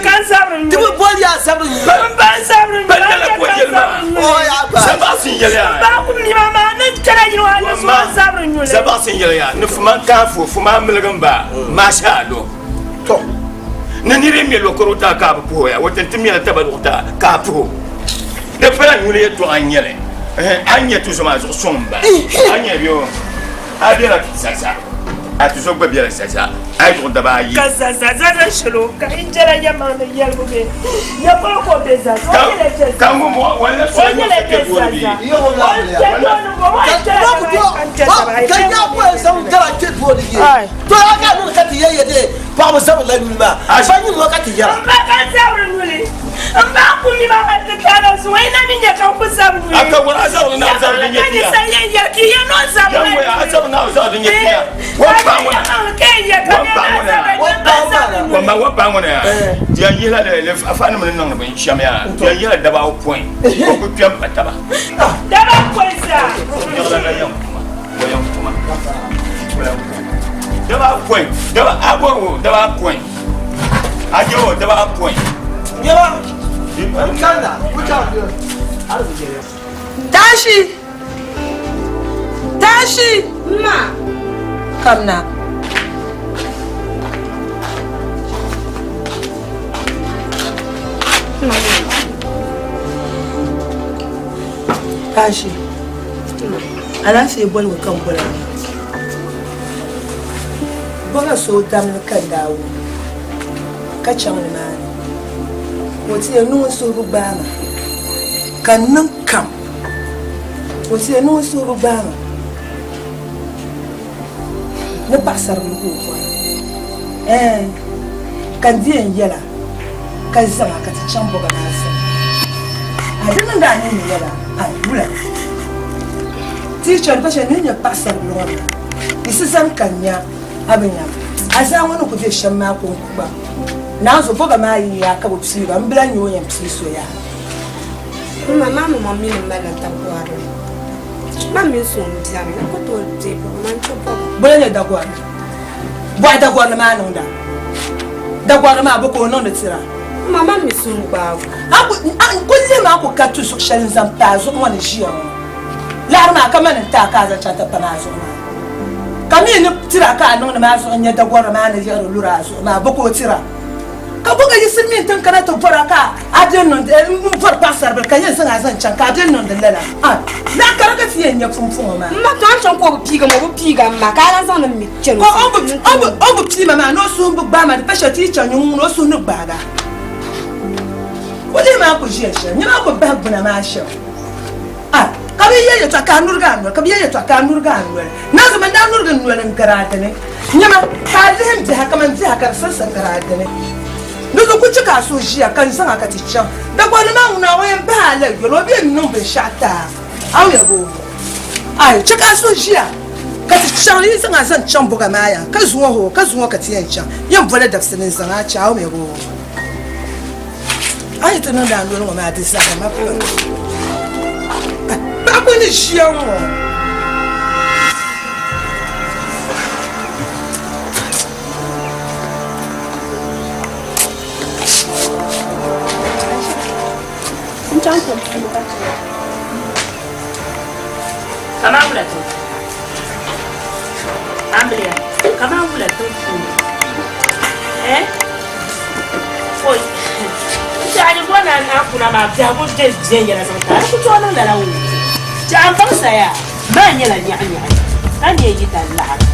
ka n zabiri Ti bi boli ya zabiri nyuli. N ba n zabiri nyuli. Ban nyɛla ko yɛli maa. O ya ba. Zabaɣisi n yɛli ya. N ba ku mi ma maa ni kpɛla yini wa ni so n zabiri nyuli. Zabaɣisi n yɛli ya ni fuma n kaa fo fuma miligi n ba maasha alo. To. Ni niri mi lokoro ta ka bi puhi o ya o tin ti mɛla taba luɣu ta ka a puhi o. Di pala nyuli yɛltɔɣa n nyɛli. A ni nyɛ tuzo maa zuɣu suŋ n bala. A nyɛ bɛ o. A bela zaza, a tuzo gba bela zaza, a yi duɣi daba ayi. Ka zaza zaza shɛli o ka n jɛla yɛmaŋli yɛlibu bee ya polo ka o be zaza o nyɛla jɛ zaza Ka ŋun bɔŋɔ wala o nyɛla jɛ zaza o kpɛ tooni ŋɔ o jɛla daba ayi ka n jɛ daba ayi Ka ya bɔ zaŋ jɛla kpɛ tooni ye. To ya ka niŋ ka ti yɛ yɛ de paɣaba zabiri la nyuli maa. Ba nyuli ŋɔ ka ti yɛra. M ba ka n zabiri nyuli. M ba ku mi ma hali ti taala zuŋɔ yi na mi nya ka n ku zabi nyuli. A ka wari a zabiri ni a zabiri din nyɛ Ka tia. ni sa yɛn yɛli ka yi yɛn o zabiri Yan la waya a nyuli. zabiri ni a zabiri din nyɛ tia. Wa Ka paɣa ni ŋɔ na. yɛlimaŋli ka yɛn yɛli ka Wa ni paɣa yɛn ŋɔ na. zabiri Wa nyuli, m ba paɣa maa zabiri na. nyuli. Wa ma wa paɣa ŋɔ na ya. Di yan yihila li li afanim ni niŋdi bin shɛm yaa. Di yan yihila daba awopɔin ka o ku kpɛm pa taba. Daba awopɔin zaa. Niɣila la yan kuma. Wa yan kuma. Wa yan kuma. Daba awopɔin. Daba a bɔri o daba awopɔin. A je o daba awopɔin. Nyɛba n kanna ku chaŋ Tashi! Tashi! Ma! Kamna. Tashi. Alaafee boligu ka n boli a maa. Bɔra so damli ka n daa wum ka chaŋ nimaani ka o ti yɛli ni ŋun suhu bi gbaai ma ka n niŋ kam ka o ti yɛli ni ŋun suhu bi gbaai ma ni paɣisaribila ka o bɔra ɛɛn ka n di yɛn yɛla ka zaŋ a ka ti chaŋ bɔga maa sani a di niŋdi a nini ni yɛla a wula tiicha di pa shɛli ni nyɛ paɣisaribila ŋɔ maa Yi si zani ka n nya a bi nya a zaa ŋɔ ni ku be shɛm maa kɔŋko gba. Naanzu bɔba maa yi yaa ka bɛ pii ba, m bi lahi nya o yɛn pii so yaha. M ma, maa maŋmaŋ mi ni malila dagɔrili. Man mini so m-beni, n ku tooi deei bɔba maa n-chɛ bɔba. Bɔ n-nyɛ dagɔrili? Bɔhi dagɔrili maa niŋda. Dagɔrili maa, bɔ ka o niŋdi tira? M ma, man mi so n-gbaag o. A ku lihi ma a ku kariti zuɣu shɛli n-zaŋ pa a zuɣu ŋɔ ni ʒiya ŋɔ. Laɣiri maa ka mani n-ti a ka a zaŋ chaŋ ti pam a zuɣu maa. Ka mi ni tira ka a niŋdi maa zuɣu n-nyɛ dagɔrili maa ni yiɣiri luri a zuɣu maa, bɔ ka o tira? Ka bɔ ka yi silimiin tiŋ kana ti bɔr a ka a be niŋdi m bɔri paɣisaribila ka yɛn zaŋ a zaŋ chaŋ ka a be niŋdi lala? A laɣ kara ka ti yɛn nya pumpɔŋɔ maa. M ma, to a ni chaŋ ka o bi piigi ma, o bi piigi a m ma, ka a lan zaŋdi m mi chani o sani. Ka o bi pii ma maa ni o suhu bi gbaai ma, di pa shɛli ti yi chaŋ nyɛ ŋun o suhu ni gbaag a. O lihi maa ku ʒiya shɛm, nyɛ maa ku bahi gbuna maa shɛm. A Ka bɛ yɛli yɛtɔɣa ka a nurigi a noli, ka bɛ yɛli yɛtɔɣa ka a nurigi a noli. Nazu man daa nurigi n noli n-gari a dini. Nyama, ka a lihi m biɛha kaman biɛha ka di siɣisi gari a dini. Di zuɣu ku chɛ ka a suhu ʒiya ka n zaŋ a ka ti chaŋ. Dagɔrili maa ŋuna o yɛn bahi a la yoli, o bee n-niŋ binshɛɣu ti a, a o yɛli o, Ai, chɛ ka a suhu ʒiya ka ti chaŋ, yi zaŋ a zaŋ chaŋ buga maa ya, ka zuŋɔ hoo, ka zuŋɔ ka ti yɛn chaŋ, yɛn boli dabisili n-zaŋ a chaŋ, a o mi yɛli o. A yi ti niŋdi a noli ŋɔ maa di zahiri ma pam. Paɣa kuli ni ʒiya ŋɔ. N chaŋ kom puuni ka chɛ. Kaman wula tiŋ puuni? Amiliya, kaman wula tiŋ puuni? Eh? Oi! N tɛha ni bɔ ni a kuna maa biɛhigu je viɛnyɛla zaŋ ti a, di ku tooi niŋ lala woo. Tɛha m baŋ saya maa nyɛla nyaɣinyaɣi ka nyɛ yi dan laɣiri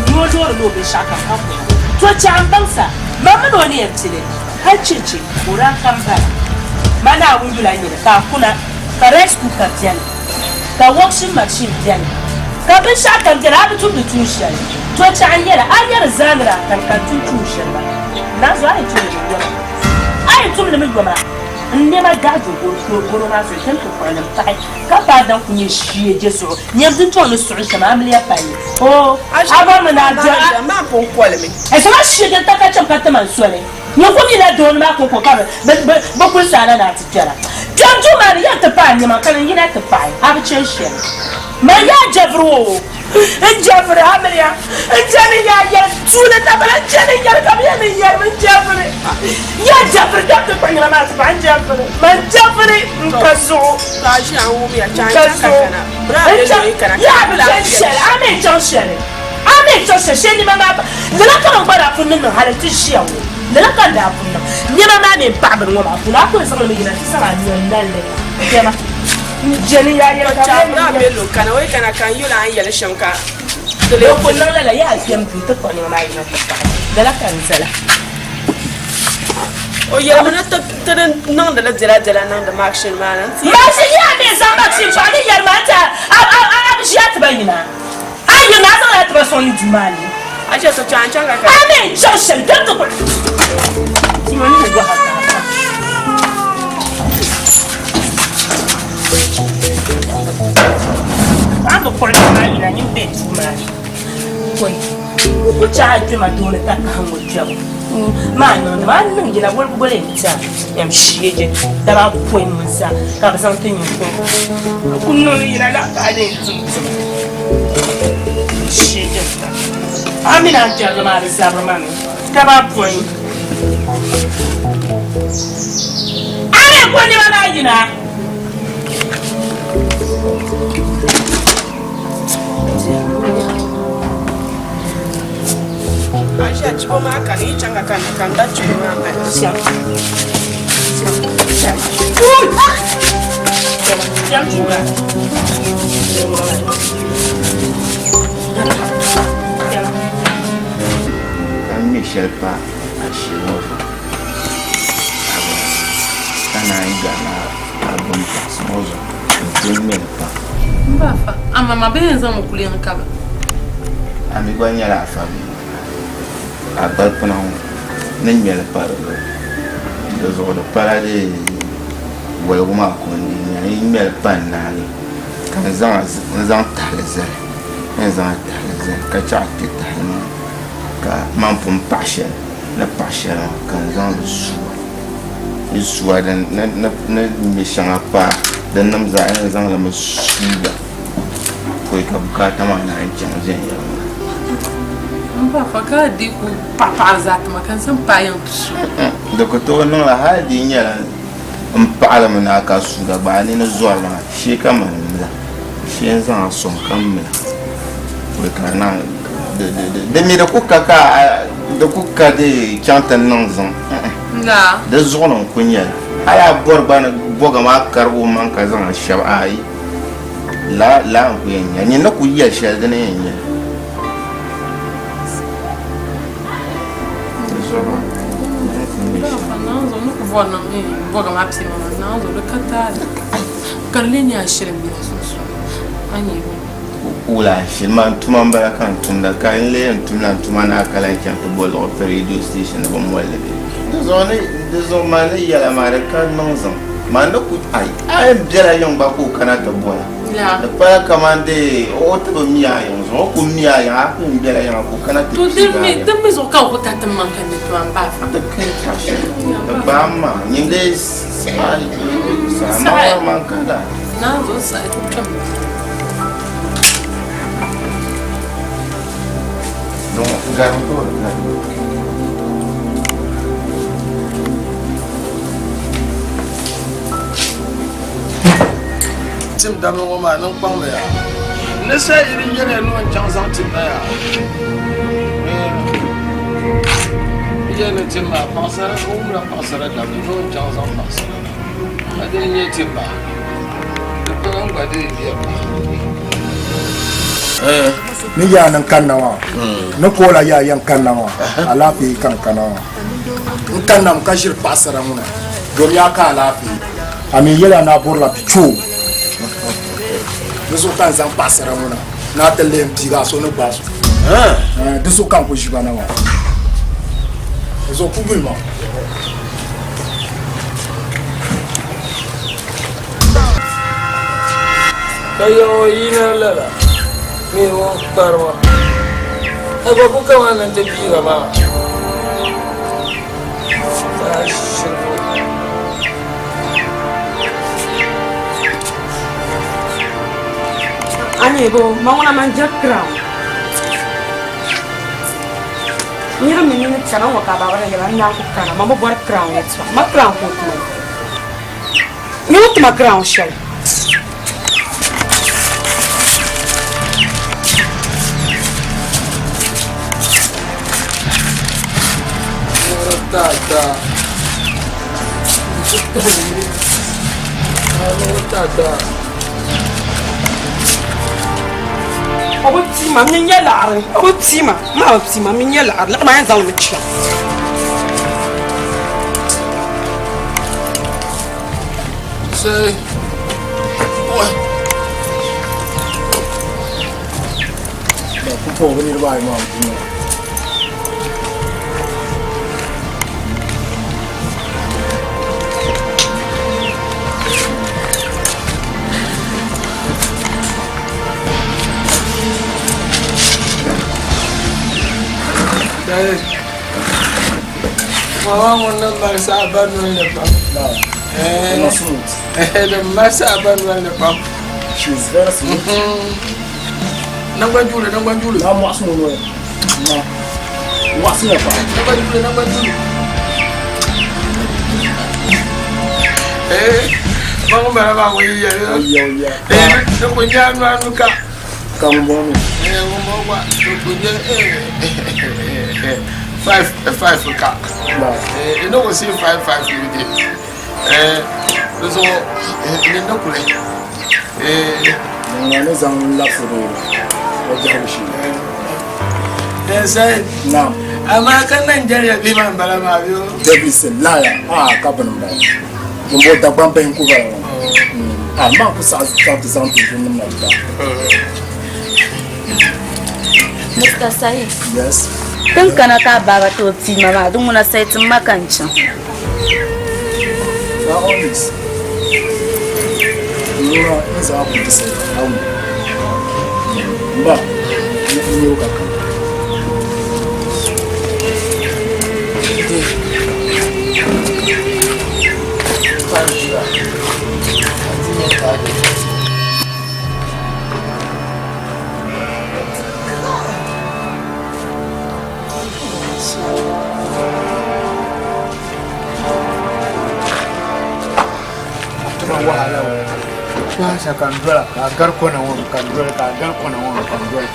n-nyɛ o loori ni o binshɛɣu kam ka kuna. To tɛha m baŋ sa, man mini o ni yɛn pili hal cheche ka o daa kam bala. Ma Naawuni yula nyini ka a kuna ka rice cooker beni, ka washing machine beni, ka binshɛɣu kam beni, a bi tumdi tuun shɛli. To tɛha n yɛla, a yɛri zaaniri a kani ka n tum tuun shɛli maa. Naanzu a yi tum li mi yoma, a yi tum li mi yoma, n nɛma gahi do goro maa zuɣu ti ni ti kpuɣi li m-paɣi ka paai dan ku nyɛ ʒee je zuɣu nyam dundɔŋ ni suɣi shɛm amiliya palli. Oo, a bɔri mi ni a dɔɣi a. Maa pun kolimi. Ɛsama shee din ta ka chaŋ ka ti ma n soli. Nyɛ ku mi la dooni maa kɔŋko ka bɛ kuli saana ni a ti kpɛra. Kpɛm duu maa ni yɛn ti paai nɛma ka ni yina ti paɣi a bi chani shɛli. Man yaa jɛviri o, n jɛviri amiliya, n jɛni yaa yɛri tuuli tabili, n jɛni yɛri ka bɛ yɛn ni yɛrimi n jɛviri. Yaa jɛviri kpɛm ti kpuɣi nɛma maa ti paɣi n jɛviri. Man jɛviri n ka zuɣu. N ka zuɣu. N chaŋ yaa bi chani shɛli, a mi chaŋ shɛli. A mi chaŋ shɛli, shee nɛma maa lala ka man gba daa pun ni niŋ hali nti ʒiya ŋɔ. Lala ka n daa pun niŋ. Nɛma maa mi m-paɣi bini ŋɔ maa puuni, a ku yɛn zaŋ li mi yina nti zaŋ a noli nalli kpɛma. N jɛni ya yɛli ka bɛ ni yɛli. O ku niŋ lala yaa kpɛm duu ti kpuɣi nɛma maa yina ti paɣi. Lala ka n zala. Makshin yaa mi zaŋ makshin paɣi ni yɛri maa nti a a bi ʒiya ti ba yina. A yi yirina a zaŋla a tiba sɔŋ ni duu maa ni. A mi n-chaŋ shɛli kpɛm ti kuli. Tima ni bi gɔha ka a pa. A bi kpuɣi nɛma yina nyin be duu maa ni. Kɔi o chaɣ a kpɛma tooni takahi ŋɔ kpɛbu maa niŋdi maa niŋ yina wolibu gba lee ti a yɛm sheeje daba pɔi ŋun sa ka bɛ zaŋ ti nyin kɔŋ n ku niŋ li yina la ka a lee tum tuma sheeje ta a mini a ni kpɛrili maa di zabiri ma mi daba pɔi a ni kpuɣi nɛma maa yina. Ka n ŋmɛ shɛli pa a shee ŋɔ zuɣu ka naan yi gari a bini paɣisi ŋɔ zuɣu n-ti ŋmɛ li pa. M ba afa, amaa ma bee n zaŋmi kuli n kaba. A mi gba nyɛla afa bee? A gbalipina ŋɔ ni ŋmɛ li pa di zuɣu, di zuɣu di pala dee woligu maa ko n-dii nyɛ li. Yi ŋmɛ li pa n-naagi ka n zaŋ tahali zali, n yɛn zaŋ tahali zali ka chaɣ kpe tahali maa ni ka man pun paɣi shɛli ni paɣi shɛli maa ka n zaŋ li sua. Yi sua din ni ŋmɛ shɛŋa pa din nim zaa yɛn zaŋ limi suuga pɔi ka bukaata maa naan chaŋ viɛnyɛliŋga. M ba fa ka di ku paɣi paɣiri zaa ti ma ka n zaŋ paai yiŋ ti su. Di ku tooi niŋla hali di yi nyɛla m paɣilimi ni a ka suuga gba a nini zɔri maa shee ka mani mila shee n zaŋ a sɔŋ ka mila pɔi ka naan di mi di ku ka ka di ku ka di chaŋ ti niŋ ziŋ. Di zuɣu ni n-ku nyɛ li. Hali a bɔri gba ni bɔga maa karig o maŋ ka zaŋ a shɛba, aai, lala lala n-ku yɛn nyɛ li. Nyin ni ku yɛli shɛli di ni yɛn nyɛ li. Di zuɣu n ku nyɛ shɛm. Wula shili man tuma m-bala ka n tumda ka n lee yɛn tumla n tuma ni a ka lahi chaŋ ti bo luɣi ti radio station ni bɛ moli li bee? Di zuɣu ni di zuɣu man ni yɛla maa di ka niŋ ziŋ man ni ku ai a yɛn bela yiŋ gba ka o kana ti boli di pala kaman dee o ti bi mi a yiŋ zuɣu o ku mi a yiŋ a ku yɛn bela yiŋa ka o kana ti piigi a yiŋ. Di ka tɛɣu shɛli di gbaai m ma nyin lee saɣi saɣi man ka daa. Tim damli ŋɔ maa niŋ kpaŋmi yaa. Ni sa yi di yɛliya ni o ni chaŋ zaŋ tim na yaa. Yi yɛli ni tim maa paɣisara, o wumla paɣisara damli ni o ni chaŋ zaŋ paɣisara na. Ka dini n-nyɛ tim maa? Di pala n gba dii biɛri maa. Ni yaa ni kanna maa ni koola yaa yɛn kanna maa alaafee ka n kana maa n kannami ka ʒiri paɣasara ŋuna domi a ka alaafee a mi yɛla ni a borila bichoo di zuɣu ka n zaŋ paɣasara ŋuna ni a ti lihi n piigi a so ni gbaai so di zuɣu ka n ku ʒiba na maa di zuɣu ku yuli ma Ka Yawɛ yina lala min o kpariba, a gba ku kama na nti piiga maa ka a shiri. mi bo ma ŋuna man je crown. Niriba mi nini chana ŋɔ ka baba na yɛla n naan ku kana ma bi bɔri crown yɛltɔɣa ma crown ka o tuma ni o tuma crown shɛli. O bi pii ma min nyɛ laɣiri o bi pii ma maa bi pii ma min nyɛ laɣiri laɣiri maa yɛn zaŋ mi chaŋ. Say, what? Ku bi niriba ayi maa n-dunia. Mama ŋun ni mali saɣaba noli ni pam. Di mali saɣaba noli ni pam. She is very smooth. Nangban juuli, nangban juuli. Na mɔɣisi ŋɔ noli. Na mɔɣisi ŋɔ pam. Nangban juuli, nangban juuli. Ma ŋun bala maa ŋun yi yɛli. Oya oya. Di ku nyɛ anu anu ka. Ka ŋun bɔŋɔ mi. Ŋun bɔŋɔ gba di ku nyɛ five five ka. You no go see five five you dey. Di zuɣu ni ni kuli. Ŋun ni zaŋ labisi di o biɛhigu shee. Sai. Naam. Amaa ka Nigeria bihi maa m-bala maa bee o? Davis laya aa ka bini m-bala. Din bɔ Dagbaŋ bihi n-ku bala ŋɔ. A maa ku saɣi ka ti zaŋ tinzunnim na ti ta. Mr. Saeed. Yes. Tin kana ka a baaba ti o pii ma maa, di ŋuna sayi ti ma ka n chaŋ. By all means. Ŋuna n zaŋ a ku ti sayi a wum. M ba, n nyɛ o ka kam. Wahala o kpaasa ka n dola ka a gari kona ŋɔ ka n doli ka a gari kona ŋɔ ka n doli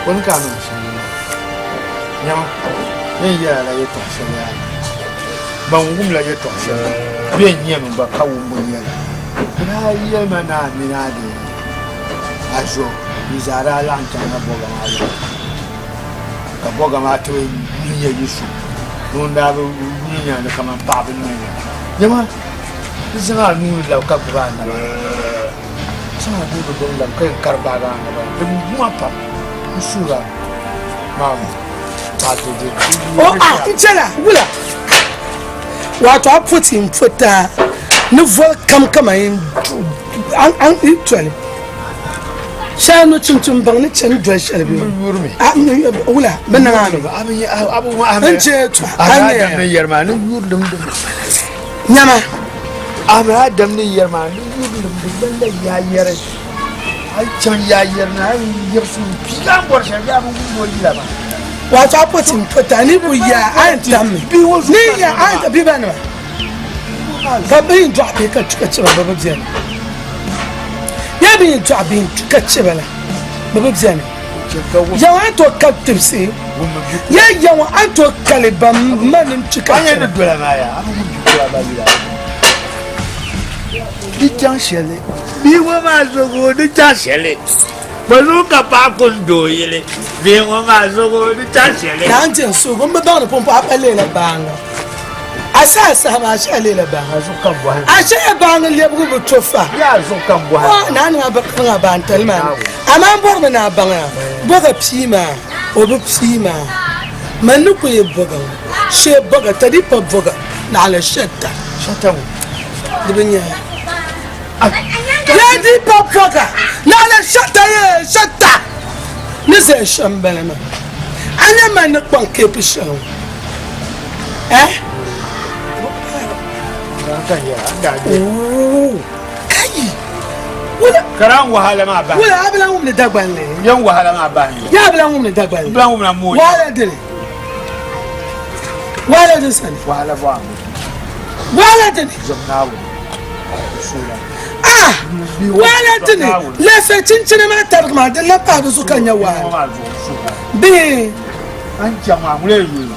o ni ka a niŋ shɛli nyama yɛn yɛla la yɛltɔɣa shɛli yaa ban wumla yɛltɔɣa shɛli bɛ n nyɛmi gba ka wumbu nyɛla ka daa yɛli ma ni a mini a di a zo yi zaa daa laɣim chaŋla bɔga maa luɣili ka bɔga maa ti yuli nyɛ yi so ŋun daa bi yuli nya ni kaman paɣaba ni nyɛ nyama di zaŋ a nuu ni labi ka gbubi a naba zaŋ a nuu ni gbubi labi ka yɛn kari baagi a naba di muma pam n suura maa O a n chɛla wula wato a poti n pota ni voli kam kaman an toli shɛli no chimchim baŋ ni chɛni doli shɛli bɛ wula bi niŋ a mi n chɛ to nyama Adam ni yɛri maa ni yurilim di gbani la yaa yɛri a yi chaŋ yaa yɛri ni a yi yiɣisi bia a ni bɔri shɛli yaa bi wumdi o yila maa. Wato a poti n pota ni bi yaa a yɛn tammi ni yaa a yɛn bi ba nima ka bi yɛn dɔɣi bihi ka tu ka chɛba bi bi bɛni yaa bi yɛn dɔɣi bihi n tu ka chɛba la bi bi bɛni yaŋɔ a ni tooi kali tibisi yaa yaŋɔ a ni tooi kali ban ma ni tu ka chɛba. Di chaŋ shɛli bia ŋɔ maa zuɣu di chaŋ shɛli bɔ zuɣu ka paɣa ku n doo yili bia ŋɔ maa zuɣu di chaŋ shɛli. Naa n-ti n suhigu m bi baŋ ni pumpɔɣu a pa leela baaŋa. A saha saha maa a shɛhi leela baaŋa. A shɛhi baaŋa lɛbigu bi to fa. O naa niŋ a ba ka niŋ a baantali maa ni. Amaa m bɔrimi ni a baŋ a bɔga pii maa o bi pii maa. Man ni ku yi bɔga ŋɔ shee bɔga ta di pa bɔga naɣila shɛta. Di bi nya ya di pa bɔga naɣila shɛta yee shɛta ni zaya shɛm bala maa. A nya man ni kpaŋ keepi shɛli ŋɔ eh? Ooh, kai! Ka daa n wahala maa bahi. Wula a bi lan wumdi Dagbanli? N yɛn wahala maa bahi. Ya bi lan wumdi Dagbanli? N bi lan wumdi a mooi. Wahala dini. Wahala din sani. Wahala bɔ a mooi. Wahala dini. Zom Naawuni. Suula. Ah! Wahala dini. Lɛfɛ chinchini maa tarigi maa din na pahi di zuɣu ka n nya wahala. Bihi. An chaŋ maa ŋuni yuli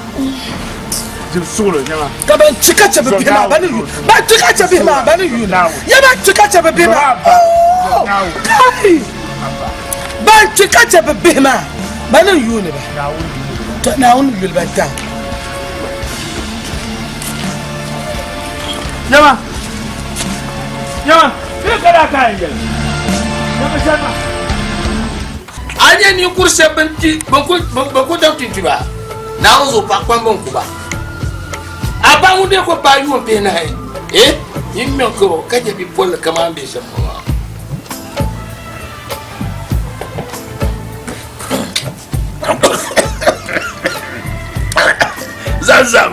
dibu suɣulo nyɛma. Ka ban kpi ka chɛ bi bihi maa ba ni yuli. Ban kpi ka chɛ bihi maa ba ni yuli. Ya ban kpi ka chɛ bi bihi maa. Kai! Ban kpi ka chɛ bi bihi maa ba ni yuuni ba. To Naawuni yuli ban tahi. Nyɛma. Nyɛma. Bɛ ka daa ka yɛli. Nyɛma shɛma. A nyɛ ninkuri shɛba ban kpi ban ku daŋ kpi ba, Naawuni zuɣu paɣa kpamba n-ku ba. A ba ŋun dee ku paai yuun pihinahi, eh, nyin ŋmɛŋ karo ka nyɛ bipolli kaman bɛ shɛm ŋɔ maa. Zamzam,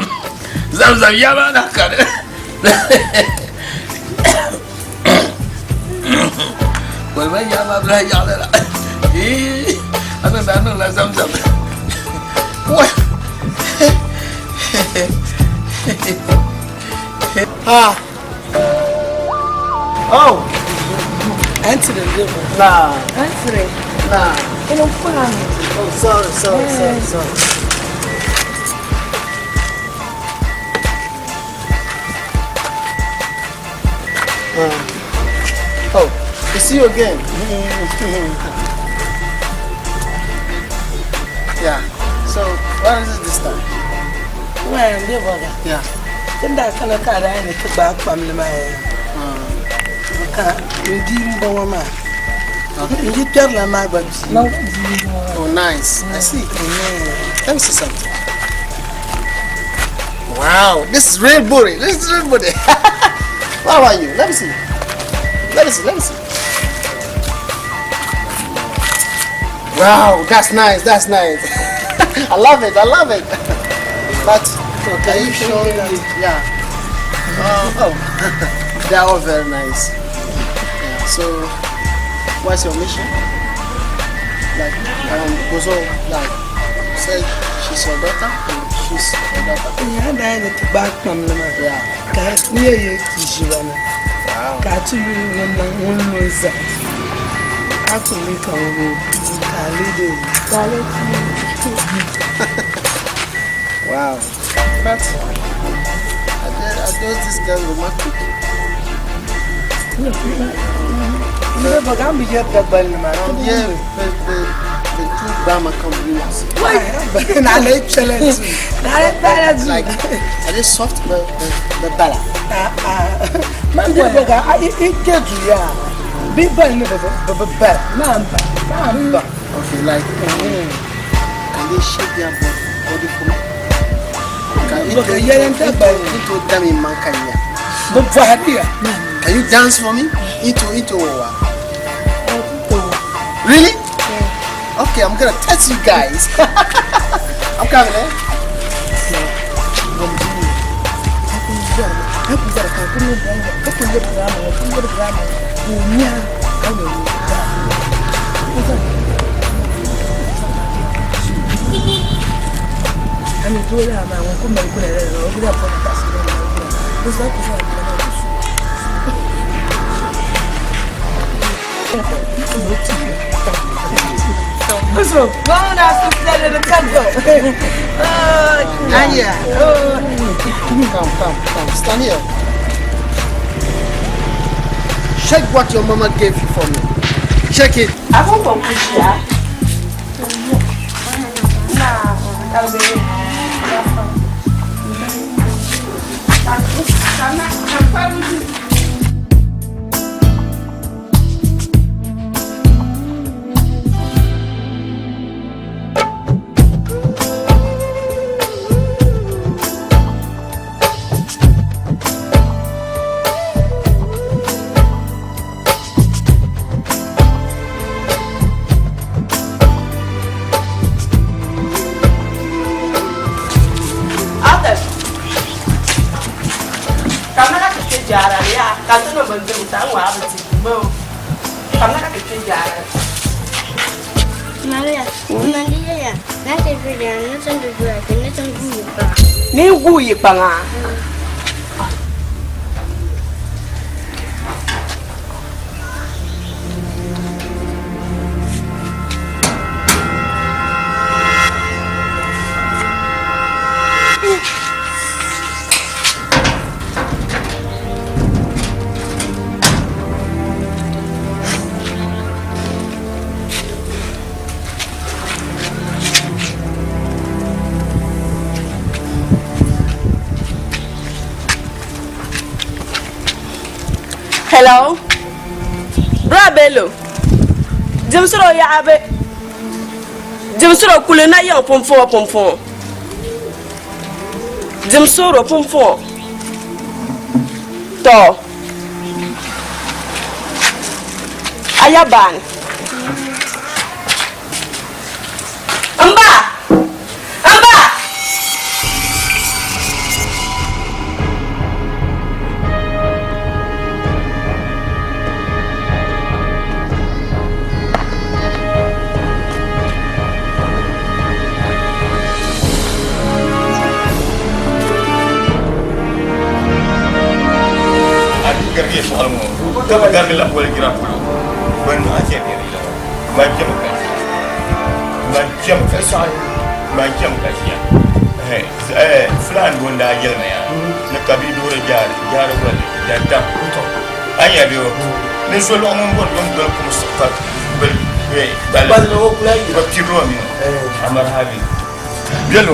Zamzam ya maa na kani. Wal ya ma bila yaɣali la. Ee, a niŋ a niŋla zamzam. Wa. Ah. Oh. Entry. Nah. Entry. Nah. Oh, sorry, sorry, sorry, sorry. Oh, we see you again. Yeah. So, what is it this time? Well, n bɔga. Yeah. Tin daa kana ka daa ni ti gbaai kpamli maa ya. Ka n di n bɔŋɔ maa. N yi kpɛrila maa gba bia. Oh, nice. I see. Let me see something. Wow, this is real booty. This is real booty. How are you? Let me see. Let me see. Let me see. Wow, that's nice. That's nice. I love it. I love it. But are you sure that? Yeah. Oh, they are all very nice. Yeah. So, what's your mission? Like, Bozo, like, said she's your daughter. And she's your daughter. Ya daa ni ti gbaai kpamli maa. Yeah. Ka n yɛ yɛ ti ʒiba na. Ka a ti yuli ŋun niŋ ŋun lo n zali. A ku li ka ŋun ka a li de. Ka a li Wow. But are those these girls romantic? N bɔga n bi yɛri Dagbanli maa. Yeah, but the two Bama come Na le challenge. Na le challenge. Like, are they soft but bala? Man bi bɔga a i ke du ya. Bi bali ni bi bi bala. Man ba. Man ba. Okay, like, can they shake their body for me? Can you Bɔga yɛlɛn Dagbanli. Into dami mankanya. Bi bɔhiri ya. Can you dance for me? Into what? Really? Okay, I'm gonna test you guys. I'm coming, eh? Uzo, gona suflele de kanto. Oh, anya. Oh. Come, come, come. Stand here. Shake what your mama gave you for me. Shake it. Abubuwan kushiya. Na, karbe. Arthur. Kamar ka ce jarariya ka tuna bindirigu ta n waa bi ti mo. Kamina ka ti kpe jaara. Maria, Maria, na ti kpe jaara ni ti di dura ti ni ti guui kpaŋa. Ni guui kpaŋa. Hello? Bra Bello. Dimsiro yaɣa be. Dimsiro kuli na yiŋ pumpɔŋɔ pumpɔŋɔ. Dimsiro pumpɔŋɔ. Tɔ. A ya baani. M ba! M ba! A di garigi yɛltɔɣali ŋɔ ka bi garigi la wolijira polo ban niŋ a chɛ biɛri la man chɛmi ka ʒiya man chɛmi ka ʒiya man chɛmi ka ʒiya fulaan ŋun daa yɛli ma yaa ni ka bi loori jaari jaari wali jantam a nya bɛ ni zolɔɣu ŋun bɔri ŋun doli kum ka balli bi piri o mi amari habi belo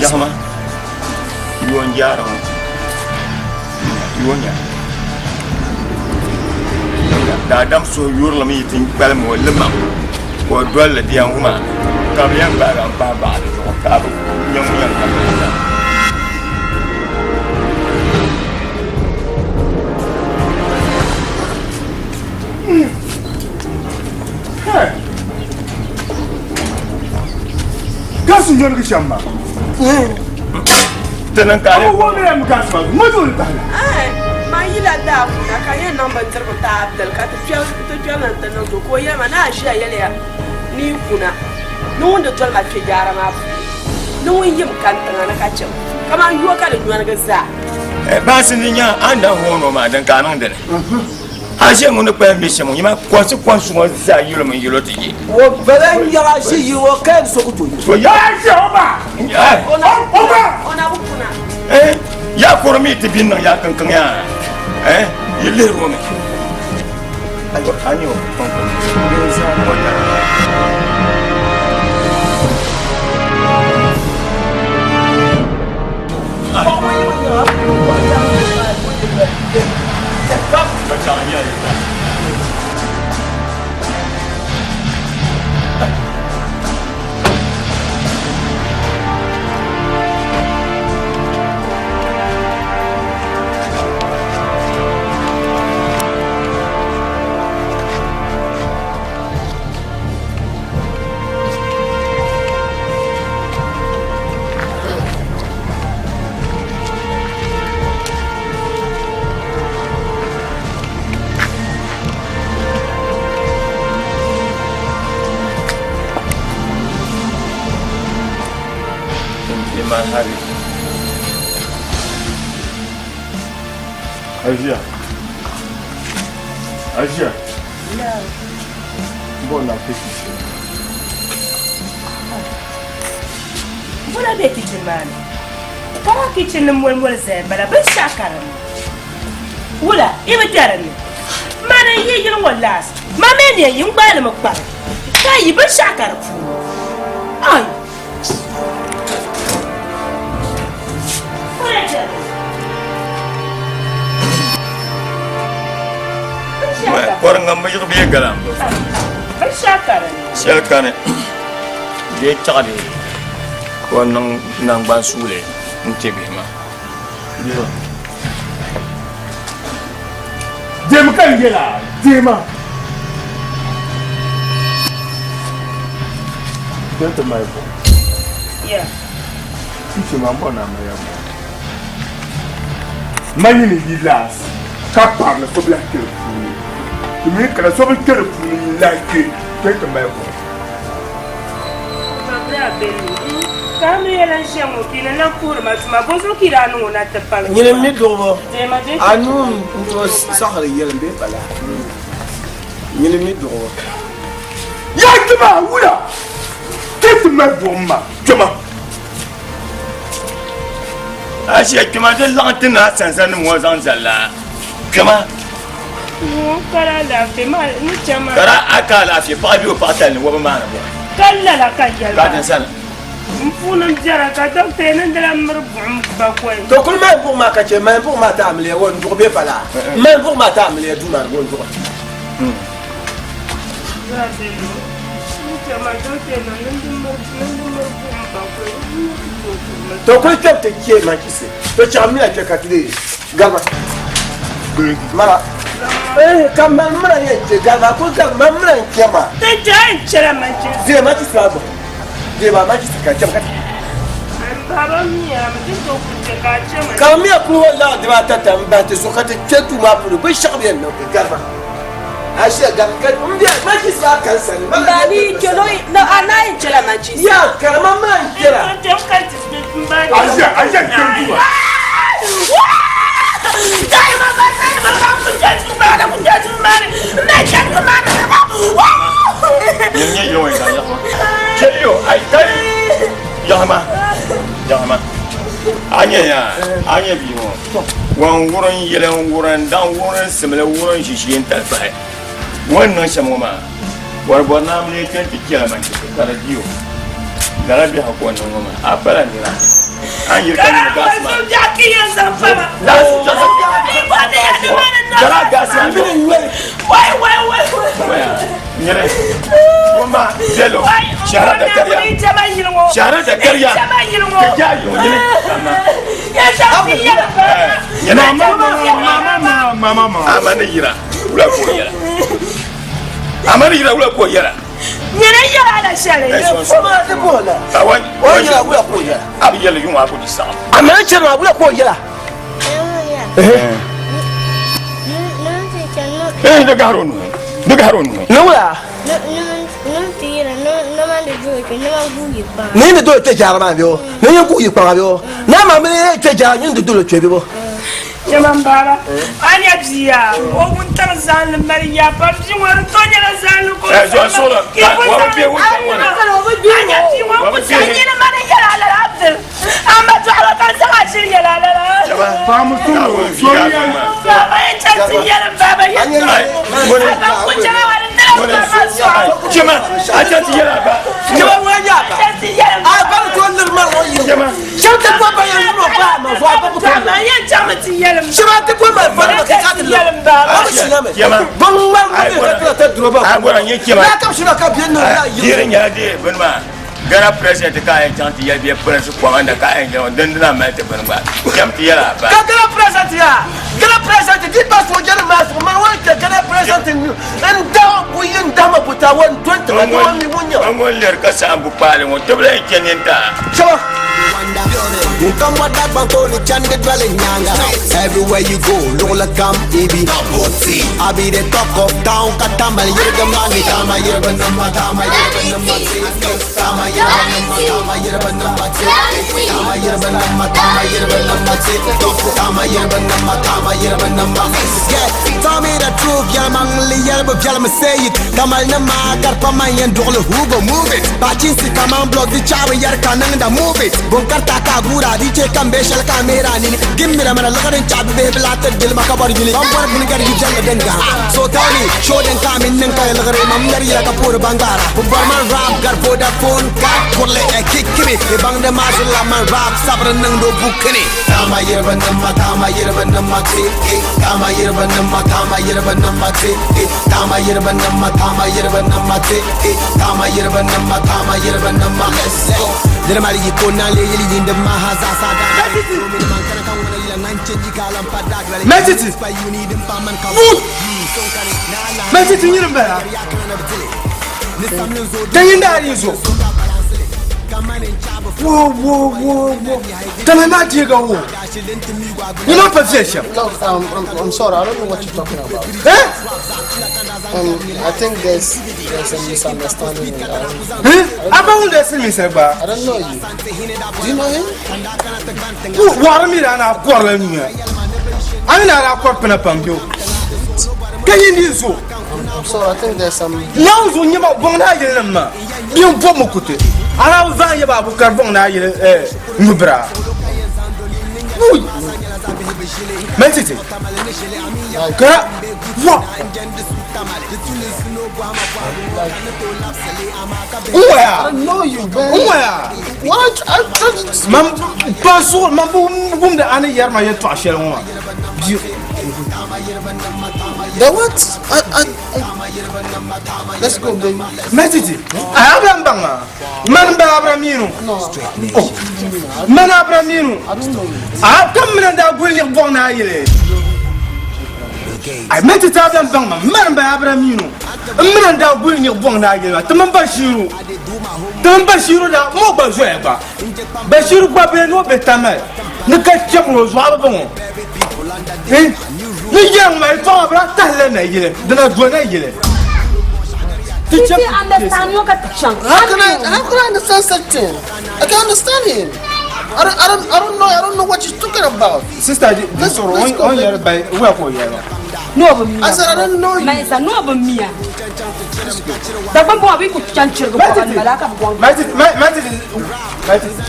yahama yoon jaari ŋɔ yoon nya daadam suhu yurilim yi ti kpalim o limaŋ ka o dolli di yɛn wuma ka bi yɛn gbaagi n pahi baɣa di zuɣu ka bi nyɛ ŋun yɛn ka Gas n yɔligi shɛm maa. Ti niŋ ka O wumdi la mi gas maa ŋɔ doli pahi la. Man yila daa kuna ka yɛn niŋ bindirigu ti Abdul ka ti kpɛri na n-ti niŋ o ka o yɛli ma ni a ʒiya yɛliya ni yi kuna ni ŋun di doli ma kpe jaara maa puuni ni ŋun yim kani tiŋa ni ka chɛ ma kaman yua ka di nyɔnigi zaa. Baasi ni nya a ni daa hoon o maa din ka a niŋ dini. A ʒe ŋun ni kpalim be shɛm ŋɔ, nyama kɔnsi kɔnsi ŋɔ zaa yulimi n-yɛl o ti yi. O bala n-yaɣa ʒi yi o ka so ku tooi yi. To ya ʒe o ba! O ba! O na bi kuna. Eh, ya kɔri mi ti bin niŋ ya kankaŋ ya. Eh, yi lihiri o mi. A nyɛ o kɔŋkɔŋ. O tara. Asia. Asia. Bɔla pe kitchen. Bɔla be kitchen maa ni. Kama kitchen ni moli moli zaya bala binshɛɣu ka dinni. Wula, yi bi kpɛri ni. Mani n yi yili ŋɔ laas, ma mi ni yɛn yi n gbaai li mi kpari, ka yi binshɛɣu ka di puuni. Ai! Kɔriŋa mi yiɣi bee gala Binshɛɣu ka di ni. Shɛli kani bee taɣiri ka o niŋ naŋgban suuli n-ti bihi maa. Diɛmi ka n yɛla diɛma. Dɔkta Michael. Yeah. Teacher ma bɔ na ma ya bɔ. Ma nyini yi laas ka kparili fibila kpiri puuni. Ti mi kana so bi kpɛ di puuni n-lahi kpe kpe ti mali buɣim. Nyini mi duɣibu a nuu n-tooi saɣiri yɛlim bee pala nyini mi duɣibu. Yaa kpɛma wula kpe ti mali buɣim maa kpɛma. Asia kpɛma ti laɣim ti naa sanzani ŋɔ zaŋ zali la kpɛma. Kara a ka alaafee paɣa bɛ o paɣa tali ni wɔbi maani buɣim. Ka lala ka yɛli Ka din sani. N puuni n biɛra ka dɔkta yi niŋdila miri buɣim bakɔi. To kuli mali buɣim maa ka chɛ mali buɣim maa ti amiliya wɔ n duɣi bee pala mali buɣim maa ti amiliya duu maa ni wɔ n duɣi. To kuli kpɛm ti chɛ machisi to chaɣ mila kpɛ ka ti dee gaba mara eh ka man mira yɛn chɛ gaba kuli gaba man mira n chɛ ma Ti chɛ n chɛla machisi. Dee machisi maa gbubi dee maa machisi ka chɛm ka ti Baba miya mi ti to ku chɛ ka a chɛ ma. Ka miya kuli ŋɔ laɣim dibaata tam bahi ti zuɣu ka ti kpɛ duu maa puuni binshɛɣu bi yɛn niŋ ti gariba. Ba ni kelo no ana yin chela manchisi. Ya karama man kira. Asia asia kiro duu Nyɛ nyɛ yili ŋɔ zaŋ yaɣima. Cheliyo ai kai yaɣima yaɣima. A nyɛ ya a nyɛ bia ŋɔ. Wan wurim yili n wurim daŋ wurim simli wurim ʒiʒiinitali pahi. O ni niŋ shɛm ŋɔ maa, bɔribɔri naa m-lee kpe nti chɛla manchisi ka di di o. Lala biɛhigu ka o niŋ ŋɔ maa, a pala nira. A ni yili ka nyini gaasi maa. Lala gaasi maa Nyini ŋɔ maa belo shɛhira da kariya shɛhira da kariya ka jaa yi o nyini Ama ni yira wula ka o yɛla ama ni yira wula ka o yɛla Nyini yɛla la shɛli. A bi yɛli yuŋ a ku di saɣim. Ama ni chɛri maa wula ka o yɛla. Eh, di gahiri o nuhi di gahiri o nuhi. Ni wula. Ni ni dolo kpɛ jaara maa bɛ o ni yɛn kuhi kpaŋa bɛ o n'a ma mi yɛn kpɛ jaara nyin di dolo kpɛ bɛ o. Chaman baba a nya bia o wuntaŋ zaanli mali yaa pam bia ŋɔ di to nyɛla zaanli ka o Eh, zuɣu suɣulo, ka wa bi kpe wuntaŋ ŋɔ ni. A nya bia ŋɔ Wa bi ku kpe. nyini mani yɛla lala Abdul a ma dɔɣiri ka n zaŋ a ʒiri yɛla lala. Baba yi chɛ ti yɛlim baba yɛtɔɣa a ba ku chɛla wa di dila ba ma sɔɣu. Chema, a chɛ ti yɛla ba. Chema ŋɔ nya ba. Chɛ ti yɛlim A ba ni to liri ma ŋɔ yi. Shɛba ti bɔ ba yɛn liri o ba ma zuɣu a ba ku to Baba yɛn chaŋmi ti yɛlim. Shɛba ti bɔ ma fari ma ka ka ti liri. Ba bi shina mi. Bin ŋmari ŋɔ mi ka tira ta duro ba. A bɔra nyɛ chema. N'a ka bi shina ka bɛ niŋ ya yi. Yiri nyɛla di bini maa. Ghana president ka a yɛn chaŋ ti yɛli bɛ prince commander ka a yɛn yɛli din dina mali ti bini gba. Cham ti yɛli a ba. Ka Ghana president ya. Ghana president di pa soojari maa zuɣu mani ŋun kpɛ Ghana president n dahi buyi n dahima buta wa n doli tiŋa ni o mi ŋun nyɛ. N ŋun lɛri ka saɣim bu kpaali ŋɔ tibila yɛn chɛ nintaa. Chama. Ŋun wa Dagbaŋ tooni chandi doli nyaaŋa. Everywhere you go, luɣili kam ibi. I be the talk of town ka tamali yirigi ma ni tama yiriba nima tama yiriba nima ti tama yiriba nima tama yiriba nima ti tama yiriba nima tama yiriba nima ti tama yiriba nima tama yiriba nima. Yeah, tell me the truth, yɛlimaŋli yɛlibu viɛlimi say it. Tamali ni maa gari pa man yɛn duɣili who go move it. Bachinsi kaman blog di chaɣibu yɛri ka niŋda move it. Bun karita ka a guura di chɛ ka m be shɛli ka a mihiri a nini. Gimmira mana liɣiri n chaɣi bibihi bi lahi tiri jilima ka bɔri yuli. Ban bɔri buni gari yi viɛlli din gahim. So tell me, show din ka a mini niŋ ka yi liɣiri mam ŋmɛri yila ka poori ban gbaara. Bɛ bɔri man rap gari Vodafone card kurili eh kick me. Bɛ baŋdi maa zilila man rap sabiri niŋdi o bukini. Tama yiriba nima tama yiriba nima ti eh. Tama yiriba nima tama yiriba nima ti eh. Tama yiriba nima tama yiriba nima ti eh. Tama yiriba nima tama yiriba nima let's go. Nira mali yi ko na le yili yindi ma ha za sa da. Mɛtiti! Mɛtiti nyini n bala. Danyi daa yi zo. Wo wo wo wo. Tamali maa deega wo. Ni ma pa viɛl shɛm. Look, I'm sorry, I don't know what you're talking about. Eh? I think there's a misunderstanding. Eh? A ba ŋun lee silimiinsili gba. I don't know you. Do you know him? Wɔɣiri mi daa naa kɔrila nuya. A ni naa daa kɔri pina pam bɛ o. Ka yi ni zo. I'm sorry, I think there's some. Naawuni zuɣu nyɛ ma bɔŋ naa yili nim maa. Bɛ n bɔbi kuti. A daa bi vaai yaba Abukari bɔŋ naa yili nyubira. Wuyi. Mali titi. Ka wa. N waya. I don't know you, man. N waya. What? I just. Man pa zuɣu man bi wumdi a ni yɛri ma yɛltɔɣa shɛli ŋɔ maa. Bia. The what? I, let's go, baby. Mali titi. A Abraham baŋ maa. Man ba Abraham No. Oh. Man Abraham I don't know you. A kam mina daa guli niɣi bɔŋ naa yili. Ai mali titi Abraham baŋ ma. Man ba Abraham N mina daa guli niɣi bɔŋ naa yili ma. Ti mini Bashiru. Ti mini Bashiru daa mo gba zoya gba. Bashiru gba bee ni o be Tamale. Ni ka chɛbiri o zuɣu a bi baŋ o. Eh? Ni yɛri ŋɔ yɛltɔɣa bi daa tahila na yili. Dina do na yili. Ti Titi chɛ- understand ŋɔ ka ti chaŋ. How can I understand such thing? I can't understand him. I don't know what you're talking about. Sister, di Let's- sɔrɔ let's go, o yɛri bai wɛ ka o yɛri maa. N'o bi miya. I said I don't know you. Maisa n'o bi miya. Dagban bɔŋɔ bi ku chaŋ chirigi bɔɣa ni bala ka bi bɔŋ. Mali titi, mali titi, mali titi.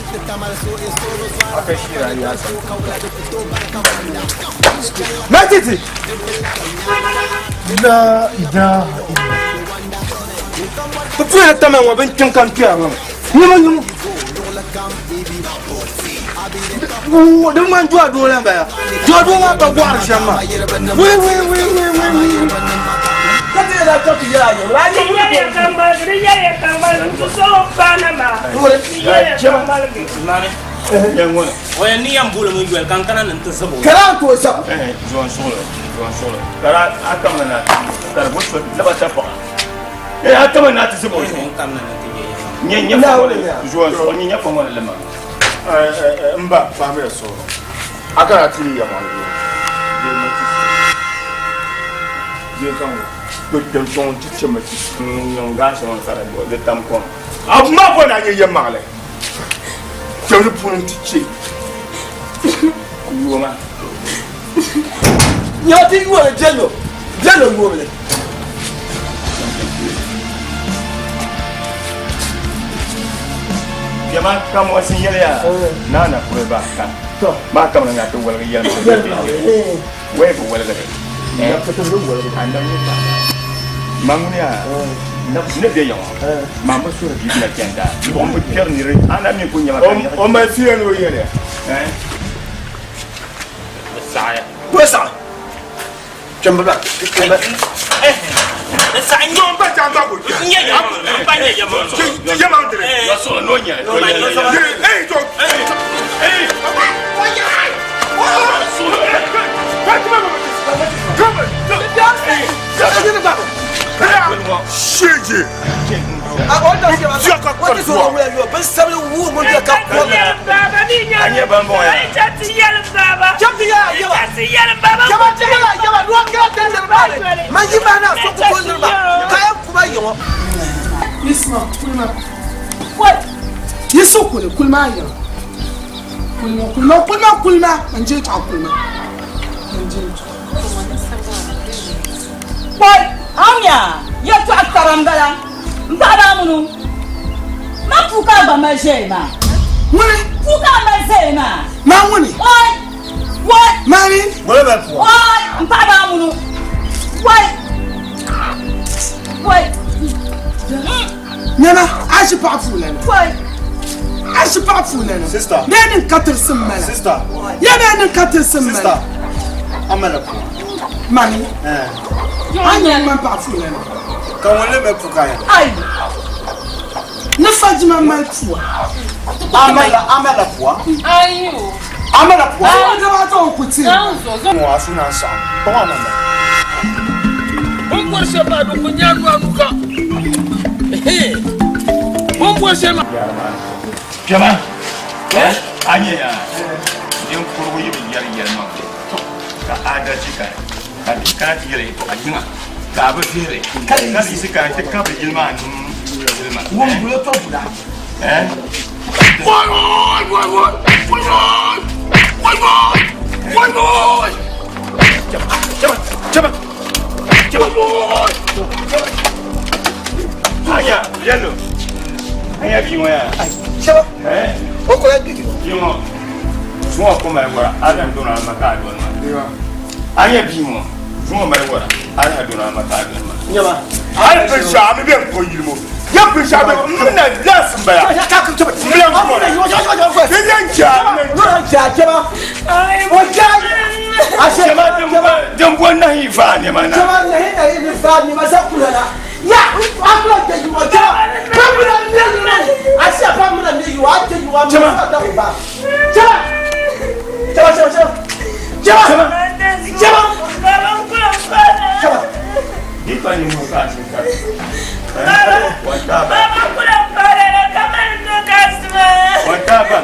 A ka shira ya sa. Mali titi. La ilaha illallah. Ti puya tama ŋɔ bin kpiŋ kam kpɛra ŋɔ. Nyima nyima. Di ŋmani dɔɔ doo la bala. Dɔɔ doo maa pa gɔɣiri shɛm maa. Wee wee wee wee wee wee. Kara n tooi sabi. Zuwan suɣuli, zuwan suɣuli. Kara a kamina na ka di bo so laba tapaɣa. Eh, a kamina na ti zib o zuɣu. Nyɛ nyɛ fɔŋɔ li, zuwan suɣuli, nyɛ nyɛ fɔŋɔ li lima. N ba fahamiya suɣuri. A kana ti yi yɛma Kpɛntɔŋ ti chɛ ma ti Niŋ gaasi ŋɔ ka di tam kom. A ma bɔ na nyɛ yɛmaɣili. Kpɛmli puuni ti chɛ. Yuoma. Nyɛ ti yuoli biɛlo biɛlo yuobili. Kpɛma kam o sin yɛliya naa na kuli ba ka. Maa kamina ŋa ti woligi yɛli wai bi woligiri. Ma ŋuni yaa ne bɛ yaŋɔ maa bi sori bia na chɛnda buɣum bi kpɛri niri a na mi ku nyɛma ka niri. O mali fiya ni o yɛliya. Bi saɣaya. Bɔ saɣa. Kpɛmbi ba kpɛmbi. Di saɣa nyɛ. Ba jam ba ko. N nyɛ yɛma n ba nyɛ yɛma. Yɛma n dire. Yɔ n'o nyɛli n'o nyɛli. Ee jɔ. Ee. Seje. A o da se ma. O ti sɔrɔ wula yɔ bɛ sabali wo mun bɛ ka kɔ mɛ. A nyɛ ban bɔŋɔ ya. Jam ti yɛla yaba. Jama ti yɛla yaba n'o kɛra tɛ niriba de. Manji ma na so ko niriba. Ka ye kuma yɔngɔ. Isma kulima. Wai. Yisu kuli kulima yɛra. Kulima kulima kulima kulima man je ta kulima. Man je ta. Wai, amya, yɛltɔɣa kara m-bala. M paɣa maa munu. Man puu ka a gba mali ʒiɛya maa. Ŋuni? Puu ka a mali ʒiɛya maa. Maa ŋuni? Wai, wai. Maani? Wala bɛ pua. Wai, m paɣa maa munu. Wai, wai. Nana, a ʒi paɣa puuni na. Wai. A ʒi paɣa puuni na. Sister. Bee din ka tirisi m mala. Sister. Ya bee din ka tirisi m mala. Sister. A mali pua. Mami. A nyɛ ŋun paɣa puuni na. Ka ŋun le mali pua ka ya. Ai. Ni fajima mali pua. A mali pua. Ayo. A mali pua. Zuŋɔ daba ata o ku ti. Ŋɔ a suna n saɣim. Kpaŋ a namba. Bin bɔri shɛli maa di ku nya anu anu ka. Bin bɔri shɛli maa. Kpɛma a nyɛ ya. Ninkurigu yi bi yɛri yɛlimaŋli, ka adalchi kani, ka bihi kana ti yɛli yɛtɔɣa yiŋa, ka a bi vihiri, ka yiɣisi kana nti kabiri yili maa nim zilima. Eh? Anya, yello. Anya bi ŋɔ ya. Eh? O kola gidi. Bi ŋɔ. Zuŋɔ ko mali wara, a dan dɔna ma ka a dɔni ma. Anya bi ŋɔ. Zuŋɔ mali wara, a dan dɔna ma ka a dɔni ma. Nyama. Hali binshɛɣu a mi bɛ n ko yili mo. Ya binshɛɣu bɛ n na laasi n bala. N bila n kɔra. Di yɛn chɛ a. Din bo nahi vaa nɛma na. Di pa ninvuɣu ka a chɛ ka Wata ba. Wata ba.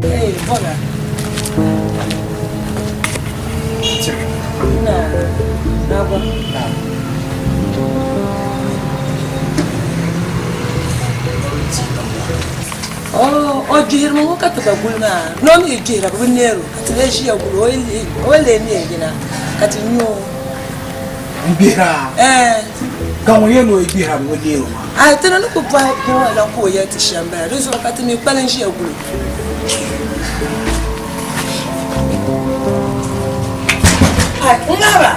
Hey, Boga. Na, na ba. Oh, o jihiri ŋɔ ka ti ba guli maa ni o mi jihira bi bi neero ka ti lee ʒiya guli o o yi lee neei yina ka ti nyo o. N gbihira? Eh. Ka ŋun yɛn ni o yi gbihira bi bi neero maa? Ai, ti ni ku bɔhi bɔŋɔ la ka o yɛli ti shɛm bala, di zuɣu ka ti mi kpalim ʒiya guli o. Ai, n ŋahi ba.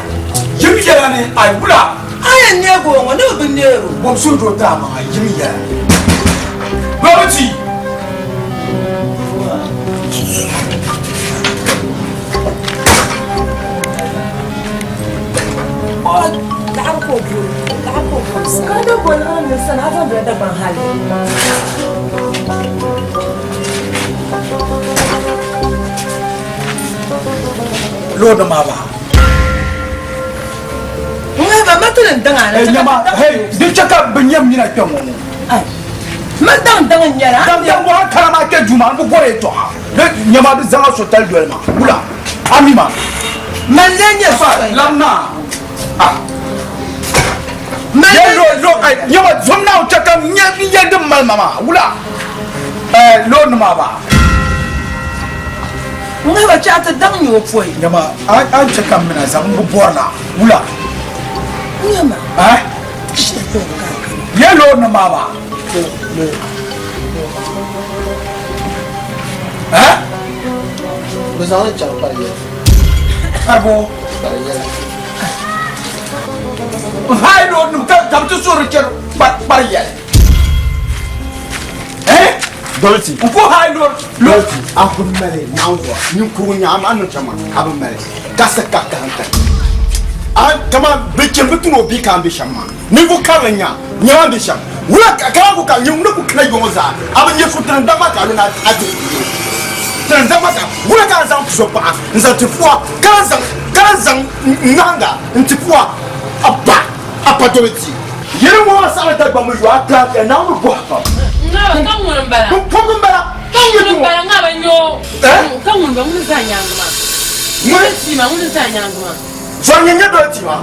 Yim yɛla ni ai wula? A yɛn neegi o ŋɔ ni bi bi neer o. Bom suhudoo ti a maŋa yim yɛla. Bɔbiti. Loori maa ba. Nyama, hey, di chɛ ka bɛ nyɛ mina kpɛ ŋɔ ŋɔ. Ma daŋ daŋ n nyɛla. Daŋ daŋ bɔ a kara maa kpɛ duu maa n bi bɔri yɛltɔɣa. Nyama di zaŋ a sotali doli ma. Wula? A mi ma? Man lee nyɛ Fa, lam naa. Ah. Ye lo lo ai nyama zom naa chɛ ka n nyɛ n yɛli din mali ma maa. Wula? Eh, loori maa ba. N ŋahi ba chɛ a ti daŋ nyɛ o pɔi. Nyama a a ni chɛ ka m mina zaŋ n bi bɔri la. Wula? Nyama. Eh? Ye loori maa ba. Eh? Bɛ zaŋ li chaŋ kpari yɛli. Kpari bɔ? Kpari yɛli. N haai loori nim ka ka bi ti suhuri chɛri kpari yɛli. Eh? Dolti. N ku haai loori. Dolti. A bi mali naawuni ninkurigu nyaɣa a niŋ shɛm maa a bi mali ka sa ka ka hankali. A kama bɛ chɛ bɛ tuni o bia ka n bɛ shɛm maa. Ninvuɣ karili n-nyɛ a, nyama n bɛ shɛm. Wula ka a ku ka nyɛ ŋun ku kana yɔŋɔ zaa? A bi nya so tiŋdama ka a lo ni a ti o. Tiŋdama ka wula ka a zaŋ tuzo paɣa n-zaŋ ti pua, ka lan zaŋ ka lan zaŋ ŋahiŋga n-ti pua a ba a pa doli ti. Yɛli ŋɔ maa saɣiri Dagbaŋ mi yo a laafia Naawuni bɔhi pam. Ŋaba ka ŋuni m-bala? Bɛ pɔbi m-bala. Ka ŋuni m-bala ŋaba n-nyɛ o? Ka ŋuni m-bala ŋuni n-za a nyaaŋa maa? Ŋuni? Tii maa ŋuni n-za a nyaaŋa maa? Zɔri nyɛ nyɛ doli ti maa.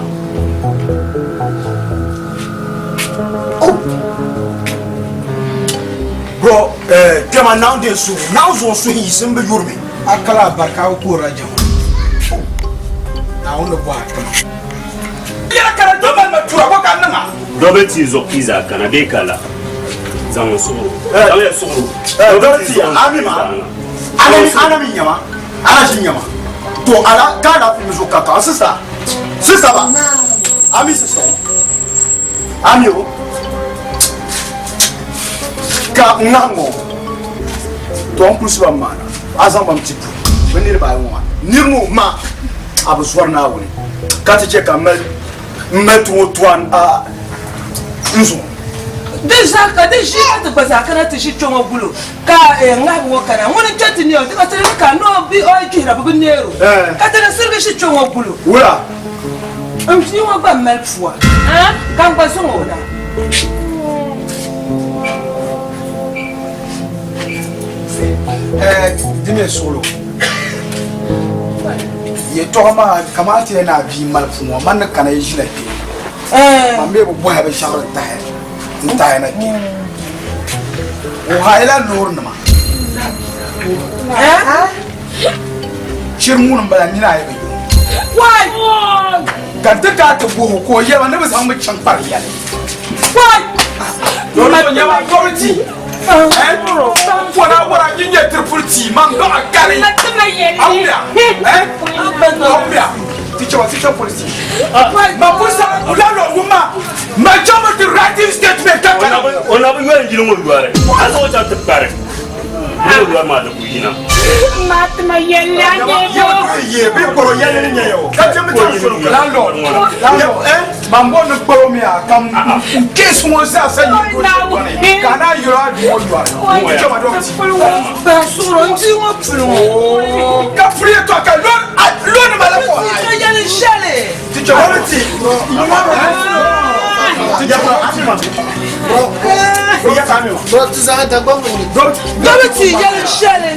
Bro, eh, kpɛma naawuni din suhu, naawuni zuɣu suhi yiɣisi m bi yuri mi. A kala barika a ku koorila jɛma. Naawuni ni bɔhi a kpɛma. Yɛla ka di do mali ma tura bɔ ka niŋ a. Dɔbili tii zuɣu pizza kana bee ka la zaŋ n suɣuro. Zaŋ ya suɣuro. Dɔbili tii a mi ma ana mi nyama ana ʒi nyama to ala ka ala fi mi zuɣu ka ka sista sista ba a mi sista o a mi o ka n ŋahi ŋɔ to n kulisi ba maana a zaŋ ba ti pu bi niriba ayi ŋɔ maa niri ŋɔ ma a bi zɔri Naawuni ka ti chɛ ka n mali n mali ti ŋɔ tuan a n zuɣu. Di zaa ka di ʒi ka ti gba zaa kana ti ʒi kpe ŋɔ gulo ka ŋahibu ŋɔ kana ŋuni n-kpe ti neei o dama ti di ka ni o bi o yi gbihira bɛ bi neer o ka ti di sirigi ʒi kpe ŋɔ gulo. Wula? N bia ŋɔ gba mali pua ka n gba zaŋ o na. Di mi suɣulo yɛtɔɣa maa kamani ti yɛn ni a bia mali puu ŋɔ man ni kana yi ʒila kpe man mi bi bɔhi binshɛɣu din tahi n tahi na kpe o haila loori nima shiri ŋuni n bala nina ayi bi yo ka ti ka ti guhi ka o yɛba ni bi zaŋ mi chaŋ kpari yɛli loori ti Fɔna wara yi nyɛ triple T man baɣa gari awuya awuya ti chɛba ti chɛ polisi ma polisi o la lɔ wuma ma chɛba ti writing statement ka kana o na bi yɔri yili ŋɔ yɔri a zaŋ o chaŋ ti kpari yili ŋɔ yɔri maa di ku yina Ma tima yɛlli a nyɛ ye bi kɔrɔ yɛlli ni nyɛ o ka chɛ mi ti landlord landlord Man bo ni kparo mi a kam n case ŋɔ zaa sa yi do shɛli ka na yɔrɔ a duu ŋɔ yɔri chɛma dɔm ti Ba suɣuro n bia ŋɔ puli ŋɔ ka puli yɛtɔɣa ka loori nima la kɔ Ti yɛli shɛli ti chɛma ni ti Bro, ti zaŋ Dagbaŋ ni. Dɔbi ti yɛli shɛli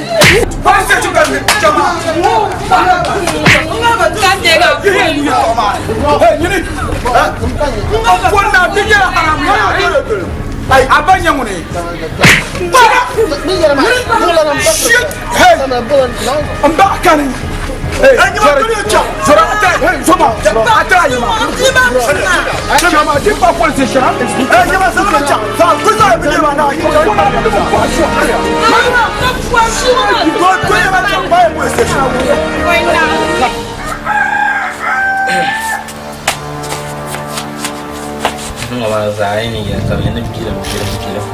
Ŋɔ maa zaa yi ni yɛli ka bɛ ni bilim bilim bilim.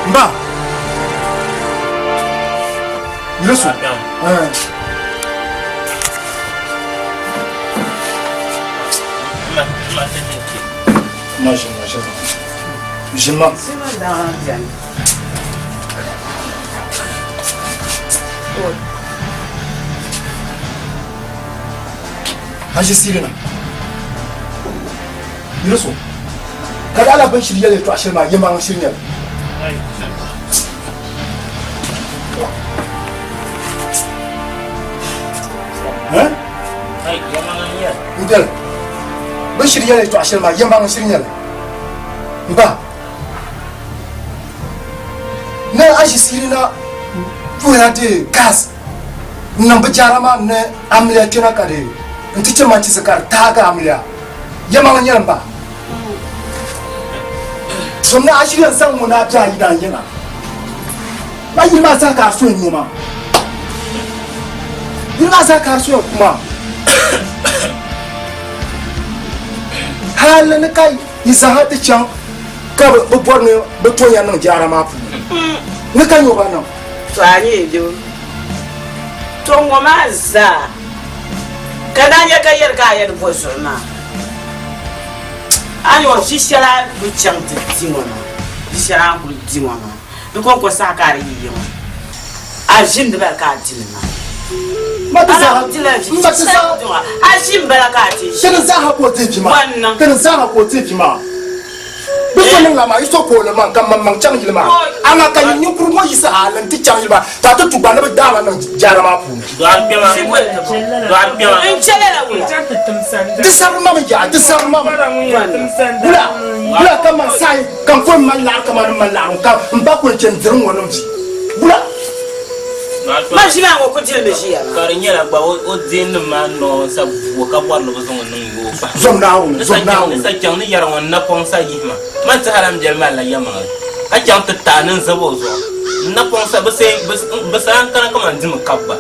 Mba. Yesu. Ma ʒinima ʒinima. Ʒinima. A ʒi siiri na. Yesu. Ka di ala bin shiri yɛli yɛltɔɣa shɛli maa yɛmaŋ shiri nyɛli. N dali bin shiri yɛli yɛltɔɣa shɛli maa yɛmaŋ shiri nyɛli. N ba. Ni a ʒi siiri na puhila di gas n niŋ bi jaara maa ni amiliya kpɛna ka di n ti chɛ manchisi ka di taagi amiliya yɛmaŋ n nyɛli n ba so ni a ʒiri yɛn zaŋ ŋɔ ni a bɛ a yidaan yɛna a yili maa zaa ka a so n nyɛ maa yili maa zaa ka a so yɛn kuma hali ni ka yi zaaha ti chaŋ ka bi bɔri ni bi tonya niŋ jaara maa puuni ni ka nyɛ ba niŋ. To a nyɛ doo to ŋɔ maa zaa ka daa nyɛ ka yɛli ka a yɛn bo zuɣu maa a nyɛ ʒi shɛli a ni chaŋ ti di ŋɔ maa ʒi shɛli a ni kuli di ŋɔ maa di kɔŋko saha ka a di yi yi ŋɔ a ʒini di bala ka a di li maa a ʒi m-bala ka a ti ʒi. Ti ni zaaha ka o ti vi maa. Ti ni zaaha ka o ti vi maa. Bɛ so niŋ la maa, yi so ka o li maŋ ka maŋ maŋ chaŋ yili maa. Amaa ka yi ninkurigu ŋɔ yiɣisi hali nti chaŋ yili maa ka a ti tu gba ni bɛ daai ma niŋ jaara maa puuni. Di sabiri ma mi yaha, di sabiri ma mi. Wula, wula ka man sahi ka n kuli mali laɣiri kamani n mali laɣiri ka m ba kuli chɛ n-diri ŋɔ niŋ vi. Wula. Ma ʒi maa ŋɔ ku dili mi ʒiya maa. Ka di nyɛla gba o deennim maa noo sa vuo ka bɔri ni bɛ zaŋ o niŋ yoo kpahi. Zom Naawuni, zom Naawuni. Ni sa chaŋ ni yɛri ŋɔ n-napɔŋ sa yihi ma. Man ti hali m biɛli malila yɛlimaŋli ka chaŋ ti taai ni n-zab o zuɣu. N napɔŋ sa bɛ sa lan kana kaman dimi kab gba.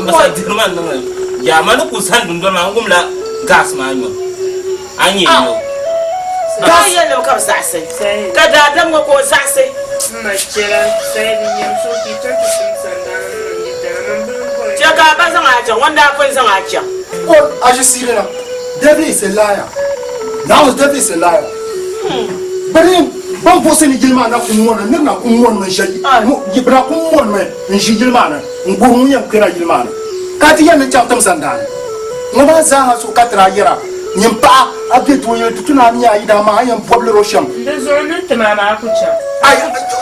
Bɛ sa dihiri ma n-niŋdi yaa ma ni ku zani dundoli maa n wumla gas maa nyom. A ni yɛn yo. Gas. Yɛlli ka bi zaɣisi ka daadam ŋɔ ka o zaɣisi. Chɛ ka a ba zaŋ a chaŋ, ŋɔ n-daa pun zaŋ a chaŋ. Ko a ʒi siiri na. Devil is a liar. Now the devil is a liar. Bari ban buɣisi ni yili maa na ku mɔni nir na ku mɔni mi n-ʒe bɛ na ku mɔni mi n-ʒi yili maa ni n-guhi ŋun yɛn kpɛra yili maa ni ka ti yɛn ni chaŋ tim sandaani. Ŋɔ maa zaaha zuɣu ka ti daa yɛra, Nyin paɣa, a be dooyili ti tu ni a mi a yidana maa a yɛn bɔbilir o shɛm. Di zuɣu ni tim a maa ku chaŋ. Ai,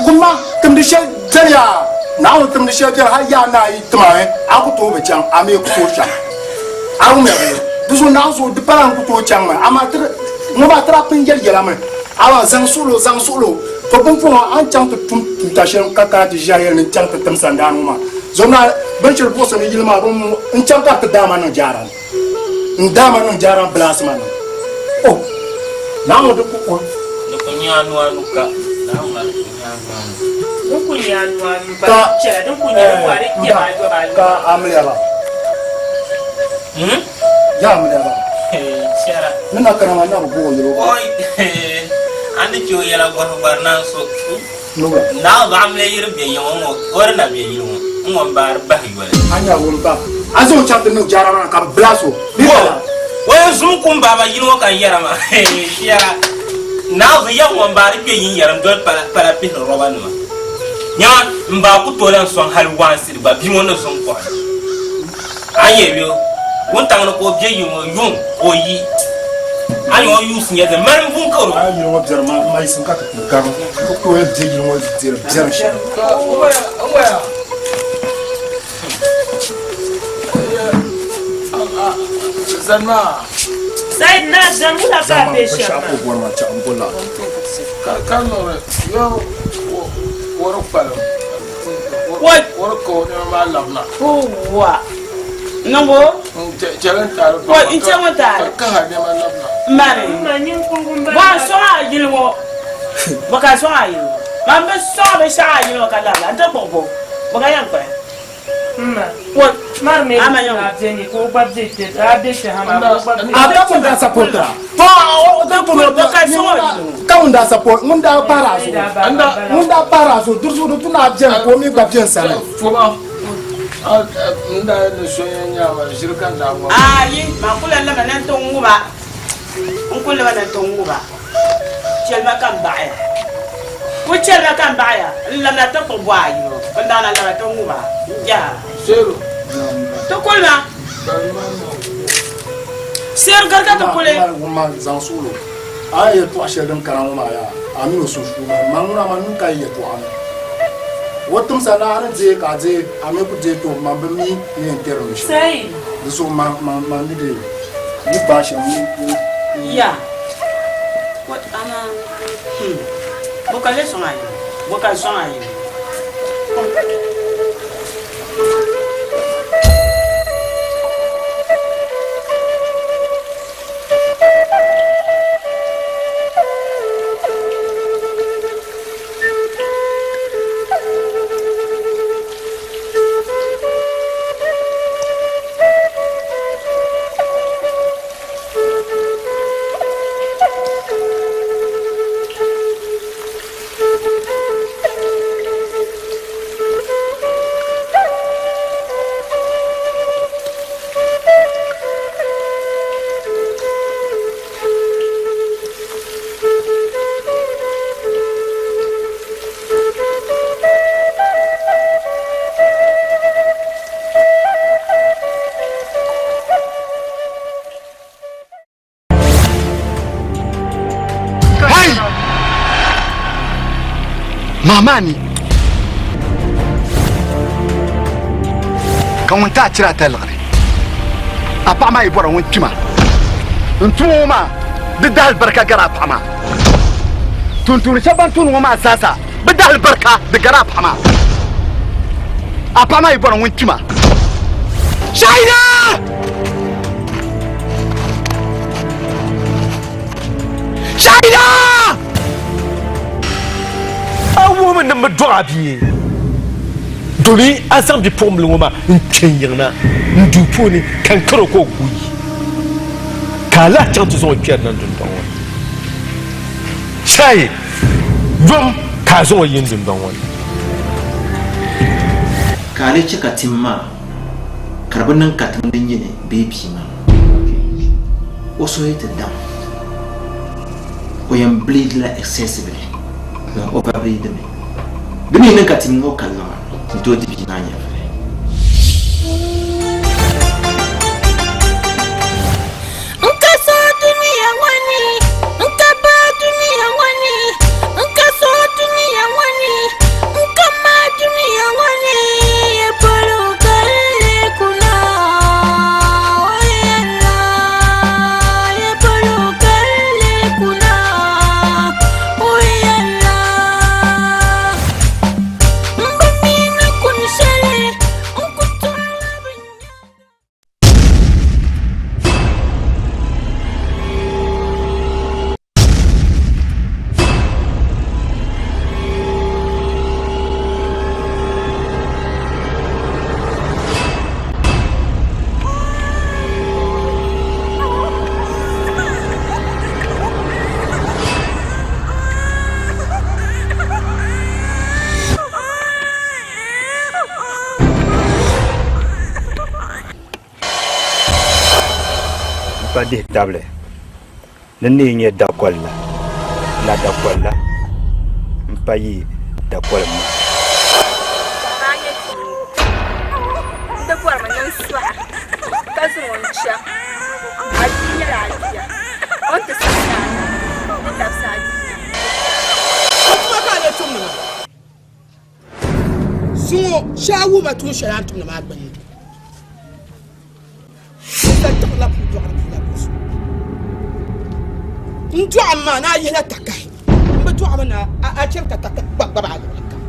wumma, timdi shɛli beni yaa, Naawuni timdi shɛli beni hal yaa ni a yi tim a, a ku tooi bi chaŋ, a mi ku tooi chaŋ. A wumya bee? Di zuɣu Naawuni zuɣu di pala n ku tooi chaŋmi, amaa ti ŋɔ maa ti daa pun yɛli yɛla mi, Amaa zaŋ suɣilo, zaŋ suɣilo, to pumpɔŋɔ a ni chaŋ ti tum tuuta shɛli ka kana ti ʒiya yɛli ni n chaŋ ti tim sandaani ŋɔ maa zuɣu na binshɛli buɣisi ni yili maa bɛ mu n chaŋ ka di ti daama niŋ jaara ni. N daama niŋ jaara bilaasi maa niŋ. O! Naawuni di ku o. Di ku nyɛ anu anu ka. Naawuni maa di ku nyɛ anu anu. Din ku nyɛ anu anu ka di chɛla din ku nyɛ din ku a di kpɛma a yɔba a Ka amiliya ba. Ya amiliya ba. Chɛra. Ni na kana maa na bi bo o yɛli o ba. Oi! A ni chɛ o yɛla gɔhi gbari naan so. Nura. Naa vaɣimli yiri bɛ yiŋ ŋɔ o di na bɛ yili ŋɔ n ŋɔ m-baari bahi yoli. A nya wuli ba a zaŋ o chaŋ ti niŋ jaara maa ka bɛ bilaasi o bee Wo! lala? O yɛn zum kum baaba yili ŋɔ ka n yɛra maa yɛra naa vi yaɣi ŋɔ m-baari kpe yin yɛri n-doli pala pala pihiri rɔbanima. Nyama m baa ku tooi lan sɔŋ hali waansidi gba bia ŋɔ ni zum kɔhi. A nya bɛ wuntaŋ ni ka o be yiŋ ŋɔ yuŋ ka o yi. A nya o yuusi nyɛ di mali m-bun karo. A yili ŋɔ biɛri ma mayisim ka ti ku gari ka ku tooi be yili ŋɔ diri biɛrim shɛli. Said naa zani wula ka a be shɛm Binshɛɣu ka o bɔri maa chaɣ m-bo la. Ka niŋdi yo wari kpalim. Wai. Wari ka o nɛma maa labina. Wa. Niŋbo. Wai n chɛ ŋɔ taali. Ka kaha nɛma labina. Mani. Bɔ a sɔŋ a yili ŋɔ. Bɔ ka a sɔŋ a yili ŋɔ. Man bi sɔŋ binshɛɣu a yili ŋɔ ka labila n ti kpuɣi bo. Bɔ ka yɛn kpuɣi. Mma. Mari mi Ama yɛn. a bɛ ni ka o gba bɛ kpɛ a bɛ kpɛ ha maa ka o gba bɛ. A ka ŋun daa sapotira. Bɔ ka sɔŋ a yili ŋɔ. Ka ŋun daa sapot ŋun daa pahiri a zuɣu. Ŋun daa pahiri a zuɣu di zuɣu di tu ni a beni ka o mi gba beni sani. Ayi, man ku lan laba na nti ŋuba. N ku laba na nti ŋuba. Chɛli ma ka m baɣi ya. Ku chɛli ma ka m baɣi ya. N labina ti kpuɣi bɔh a yino. N daŋ na laba ti ŋuba. N jaha. Ti kuli ma. Seer gari ka ti kuli. Wumma zaŋ suɣilo. A ni yɛtɔɣ shɛli din kana ŋɔ maa yaa, a min o sunsuuni, man ŋuna man nuu ka yi yɛtɔɣa ni. O timsa ni a ni deei ka a deei, a mi ku deei to man bi mi ni yɛn kpɛri luɣ shɛli. Di zuɣu man ni deei yi gbaai shɛm n. Ya, what amaa, bɔ ka lee sɔŋ a yini? Bɔ ka sɔŋ a yini? Hai! Mamani! Ka ŋun ti a chira a taliɣiri. A paɣa maa yi bɔra ŋun kpima. N tuma ŋɔ maa di dahali barika gari a paɣa maa. Tuuntuuni shɛba ban tuuni ŋɔ maa zaasa bi dahali barika di gari a paɣa maa. A paɣa maa yi bɔra ŋun kpima. Shahida! Shahida! A wuhimi ni m bi dɔɣi a bia domin a zaŋ bipuɣimbila ŋɔ maa n-kpe n yiŋ na n duu puuni ka n kar o ka o guui ka a lahi chaŋ ti zaŋ o kpɛrina n dundɔŋ ŋɔ ni. Shai, yom ka a zaŋ o yi n dundɔŋ ŋɔ ni. Ka a lee chɛ ka tim maa ka di bi niŋ katiŋ din nyɛ ni bee bia maa. O suhu yi ti dam, o yɛn bleed la excessively, o over bleed mi. Di mi niŋ ka ti niŋ o kalli maa, n tooi di bia maa nyɛvili. N ka so dunia ŋɔ ni, n ka ba dunia ŋɔ ni, n ka so dunia ŋɔ ni, n ka ma dunia ŋɔ ni, polo ka n lee kuna. O yɛla, polo ka n lee kuna. O yɛla, m bi mi ni kuni shɛli n ku tooi labi nya. N pa dihi tabili ni n ni yi nyɛ dakol la, la dakol la m-pa yi dakolim maa. Maa nyɛ n di bɔrimi ni n sɔɣi ka zaŋ o n-chaŋ a bia nyɛla a bia o ni ti saɣi ni a ni labisi a bia. O tuma ka a lee tumdi maa? Zuŋɔ shee a wuhi ma tuun shɛli a ni tumdi maa gbunni. N sa tiɣila puu dɔɣiri bia la buɣisi o. N dɔɣim maa ni a yihila takahi. M bi dɔɣimi ni a chɛri ka takahi gba gbabi a luɣili kam.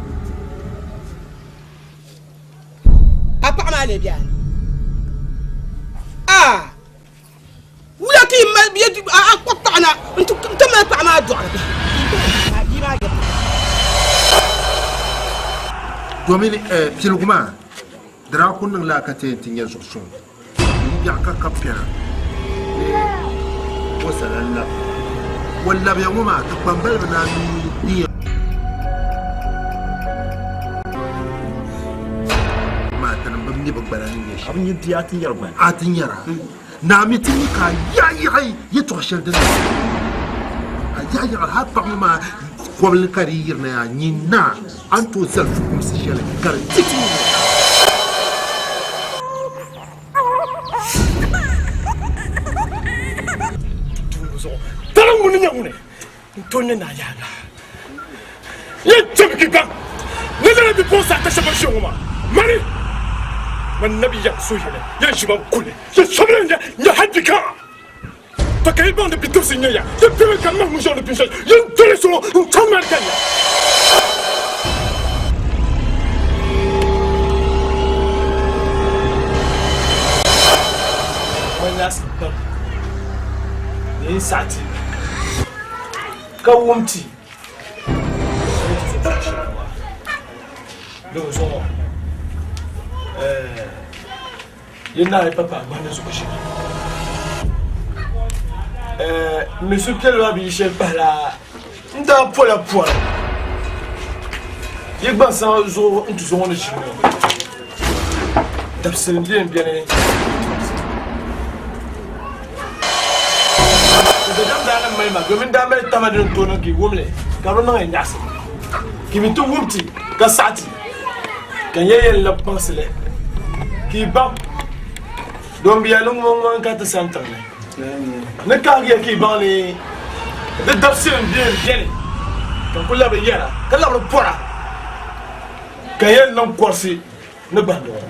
A paɣa maa lee be a ni? Aa! Wula ka yi mali a kpuɣi paɣa na nti mali paɣa maa dɔɣiri bihi? A bia maa yɛli. Domin piligu maa, di daa kul niŋ lala ka ti yɛn ti nya zuɣu suŋ yi biɛɣu ka kab piɛla ni o sala n-lab. O labiya ŋɔ maa ka kpambaliba naa mi din yɛn maa tinim bi mi bɛ gbana ni nyɛ shɛm. A ti nyɛra. Naa mi ti mi ka a yaɣiyaɣi yɛtɔɣ shɛli din niŋ a yaɣiyaɣi hal paɣ ŋɔ maa kɔbili ka di yirina yaa nyin naa, a ni tooi zali fukumsi shɛli ka di ti ti ŋɔ. Tara ŋuni nyɛ ŋuni n-tooi nyɛ naa yaaga. Yɛn tibigi gbaŋ ni lala bipuɣinsi ata shɛba n-ʒiya ŋɔ maa, mani man nabi yɛn suhuyini yɛn ʒi ban kuli yɛn sobila n nyɛ hal bikaŋa. To ka yi baŋ ni bidibisi n-nyɛ ya, yi bemi ka m maŋ ŋun ʒiya ni binshɛli yɛn doli so n-chaŋ mali ka ya. Ni yi saɣi ti ka wum ti Di zuɣu yi naai pa paai gbandi zuɣu ʒini n mi suhupiɛlli maa bi yi shɛli pahila n daa pola pɔri yi gbansama zuɣu n tuzo ŋɔ ni ʒini ŋɔ dabisili n bɛn bɛni Daadam daa lan mali ma domin daa mali tama din tooi niŋ ka yi wum li ka di niŋ ya nyaɣisim, ka yi mi ti wum ti ka saɣi ti, ka n ya yɛn lab kpaŋsi li ka yi baŋ doon bi ya ni ŋuma ŋuma n-ka ti sani tiŋ ni. Ni kahigi ya ka yi baŋ ni di dabisili m-be m-beni ka n ku labiri yɛra ka labiri pɔra ka n yɛn niŋ kɔrisi ni gbahindigu ŋɔ.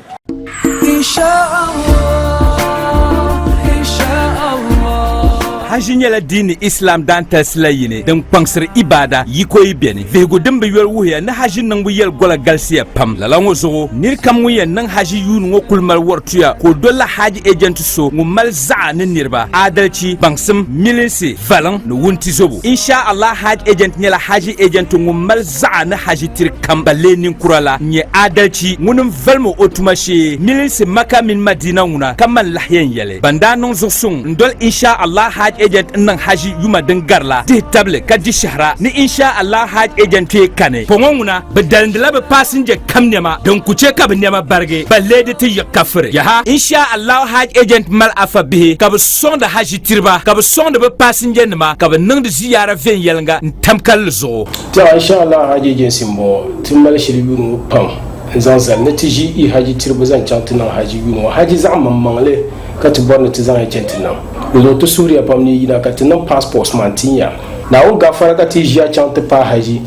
Hajj nyɛla diini Islam daantalisi la yini din kpaŋsiri ibaada yiko yi beni. Vihigu din bi yoli wuhiya ni Hajj niŋbu yɛlgola galisiya pam. Lala ŋɔ zuɣu, nir kam ŋun yɛn niŋ Hajj yuuni ŋɔ kuli mali wɔri tuya ka o dolila Hajj agent so ŋun mali zaɣa ni niriba, aadalichi, baŋsim, milinsi, valiŋ ni wuntizobo. Insha Allah Hajj agent nyɛla Hajj agent ŋun mali zaɣa ni Hajj tiri kam balle ninkura la n-nyɛ aadalichi ŋuni n-valimi o tuma shee milinsi Maka mini Madina ŋuna ka man lahi yɛn yɛli ban daa niŋ zuɣusuŋ n-doli Insha Allah Hajj. Agent n niŋ haji yuma din garila dihi tabili ka di shɛhira ni Insha Allah Hajj Agent kpee kani. Pɔŋɔ ŋuna bɛ dalindila bɛ paasinja kam nɛma din ku che ka bɛ nɛma barigi balle di ti yiɣi kafiri. Yaha! Insha Allah Hajj Agent mali afa bihi ka bɛ sɔŋdi haji tiriba ka bɛ sɔŋdi bɛ paasinja nima ka bɛ niŋdi ziyaara viɛnyɛliŋga n-tam kalinli zuɣu. Tɛha Insha Allah Hajj Agency m-bɔŋɔ, ti mali shili yuuni ŋɔ pam n-zaŋ zali ni ti ʒi i haji tiriba zaŋ chaŋ ti niŋ haji yuuni ŋɔ. Haji zaɣ maŋmaŋli ka ti bɔri ni ti zaŋ ya chani ti niŋ. Di zuɣu ti suhiriya pam ni yi yina ka ti niŋ passports maa n-tin ya. Naawuni gaafara ka ti yi ʒiya chaŋ ti paai haji.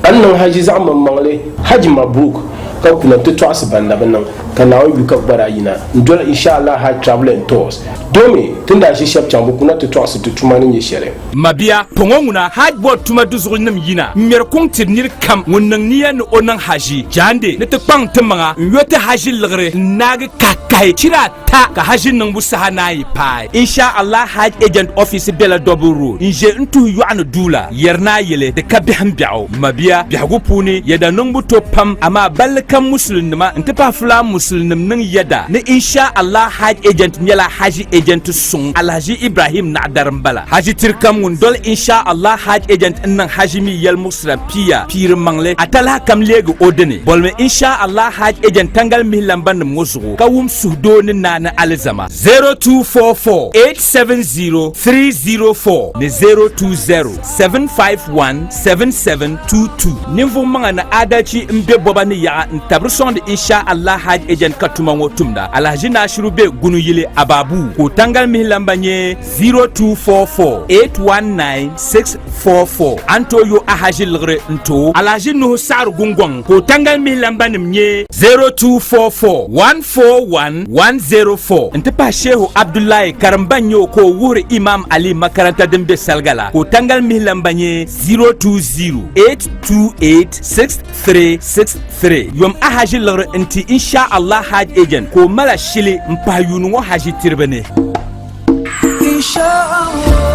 A ni niŋ haji zaɣ maŋmaŋli, Haji Mabruk, ka kuna nti tɔɣisi ban na bi niŋ, ka Naawuni yu ka bɛ gba daa yina n-doli Insha Allah Hajj Travel and Tours. Doomi ti ni daa ʒi shɛba chaŋ bɛ kuna ti tɔɣisi ti tuma ni nyɛ shɛli. Mabia, pɔŋɔ ŋuna Hajj Board tuma duzuɣu nim yina n-ŋmɛri kuŋ tiri nir kam ŋun niŋ niya ni o niŋ haji jaande ni ti kpaŋ ti maŋa n-yo ti haji liɣiri n-naagi kahikahi chira ata ka haji niŋbu saha naan yi paai. Insha Allah Hajj Agent Office bela Double Road n-ʒe n-tuhi yɔɣu ni duu la. Yɛri ni a yeli di ka biɛhim biɛɣu. Mabia, biɛhigu puuni yɛda niŋbu to pam amaa balli kam Musulinnima nti pahi Fulaan Musulinnim niŋ yɛda ni Insha Allah Hajj Agent nyɛla Haji Agent suŋ Alhaji Ibrahim Naɣidari m-bala. Haji tiri kam ŋun doli Insha Allah Hajj Agent n-niŋ Haji mi yɛlimuɣisira pia piiri maŋli a talahi kam leegi o dini. Bolimi Insha Allah Hajj Agent tangali mihi lambanima ŋɔ zuɣu ka wum suhudoo ni naani alizama. 0244 870 304 ni 020 751 7722. Ninvuɣ maŋa ni aadalchi m-be bɔba ni yaɣa n-tabiri sɔŋdi Insha Allah Hajj Agent ka tuma ŋɔ tumda. Alhaji Nashiru be Gunuyili, Ababu, ka o tangali mihi lamba nyɛ 0244 819 644. A ni tooi yo a haji liɣiri n-ti o. Alhaji Nuhu Saɣiri Gungɔŋ ka o tangali mihi lambanim nyɛ 0244 141 104 n-ti pahi Shehu Abdullahi karimba n-nyɛ o ka o wuhiri Imam Ali makaranta din be Saliga la ka o tangali mihi lamba nyɛ 020 828 6363. Yom a haji liɣiri n-ti Insha Allah Hajj Agent ka o mala shili m-pahi yuuni ŋɔ haji tiriba ni. Insha Allah.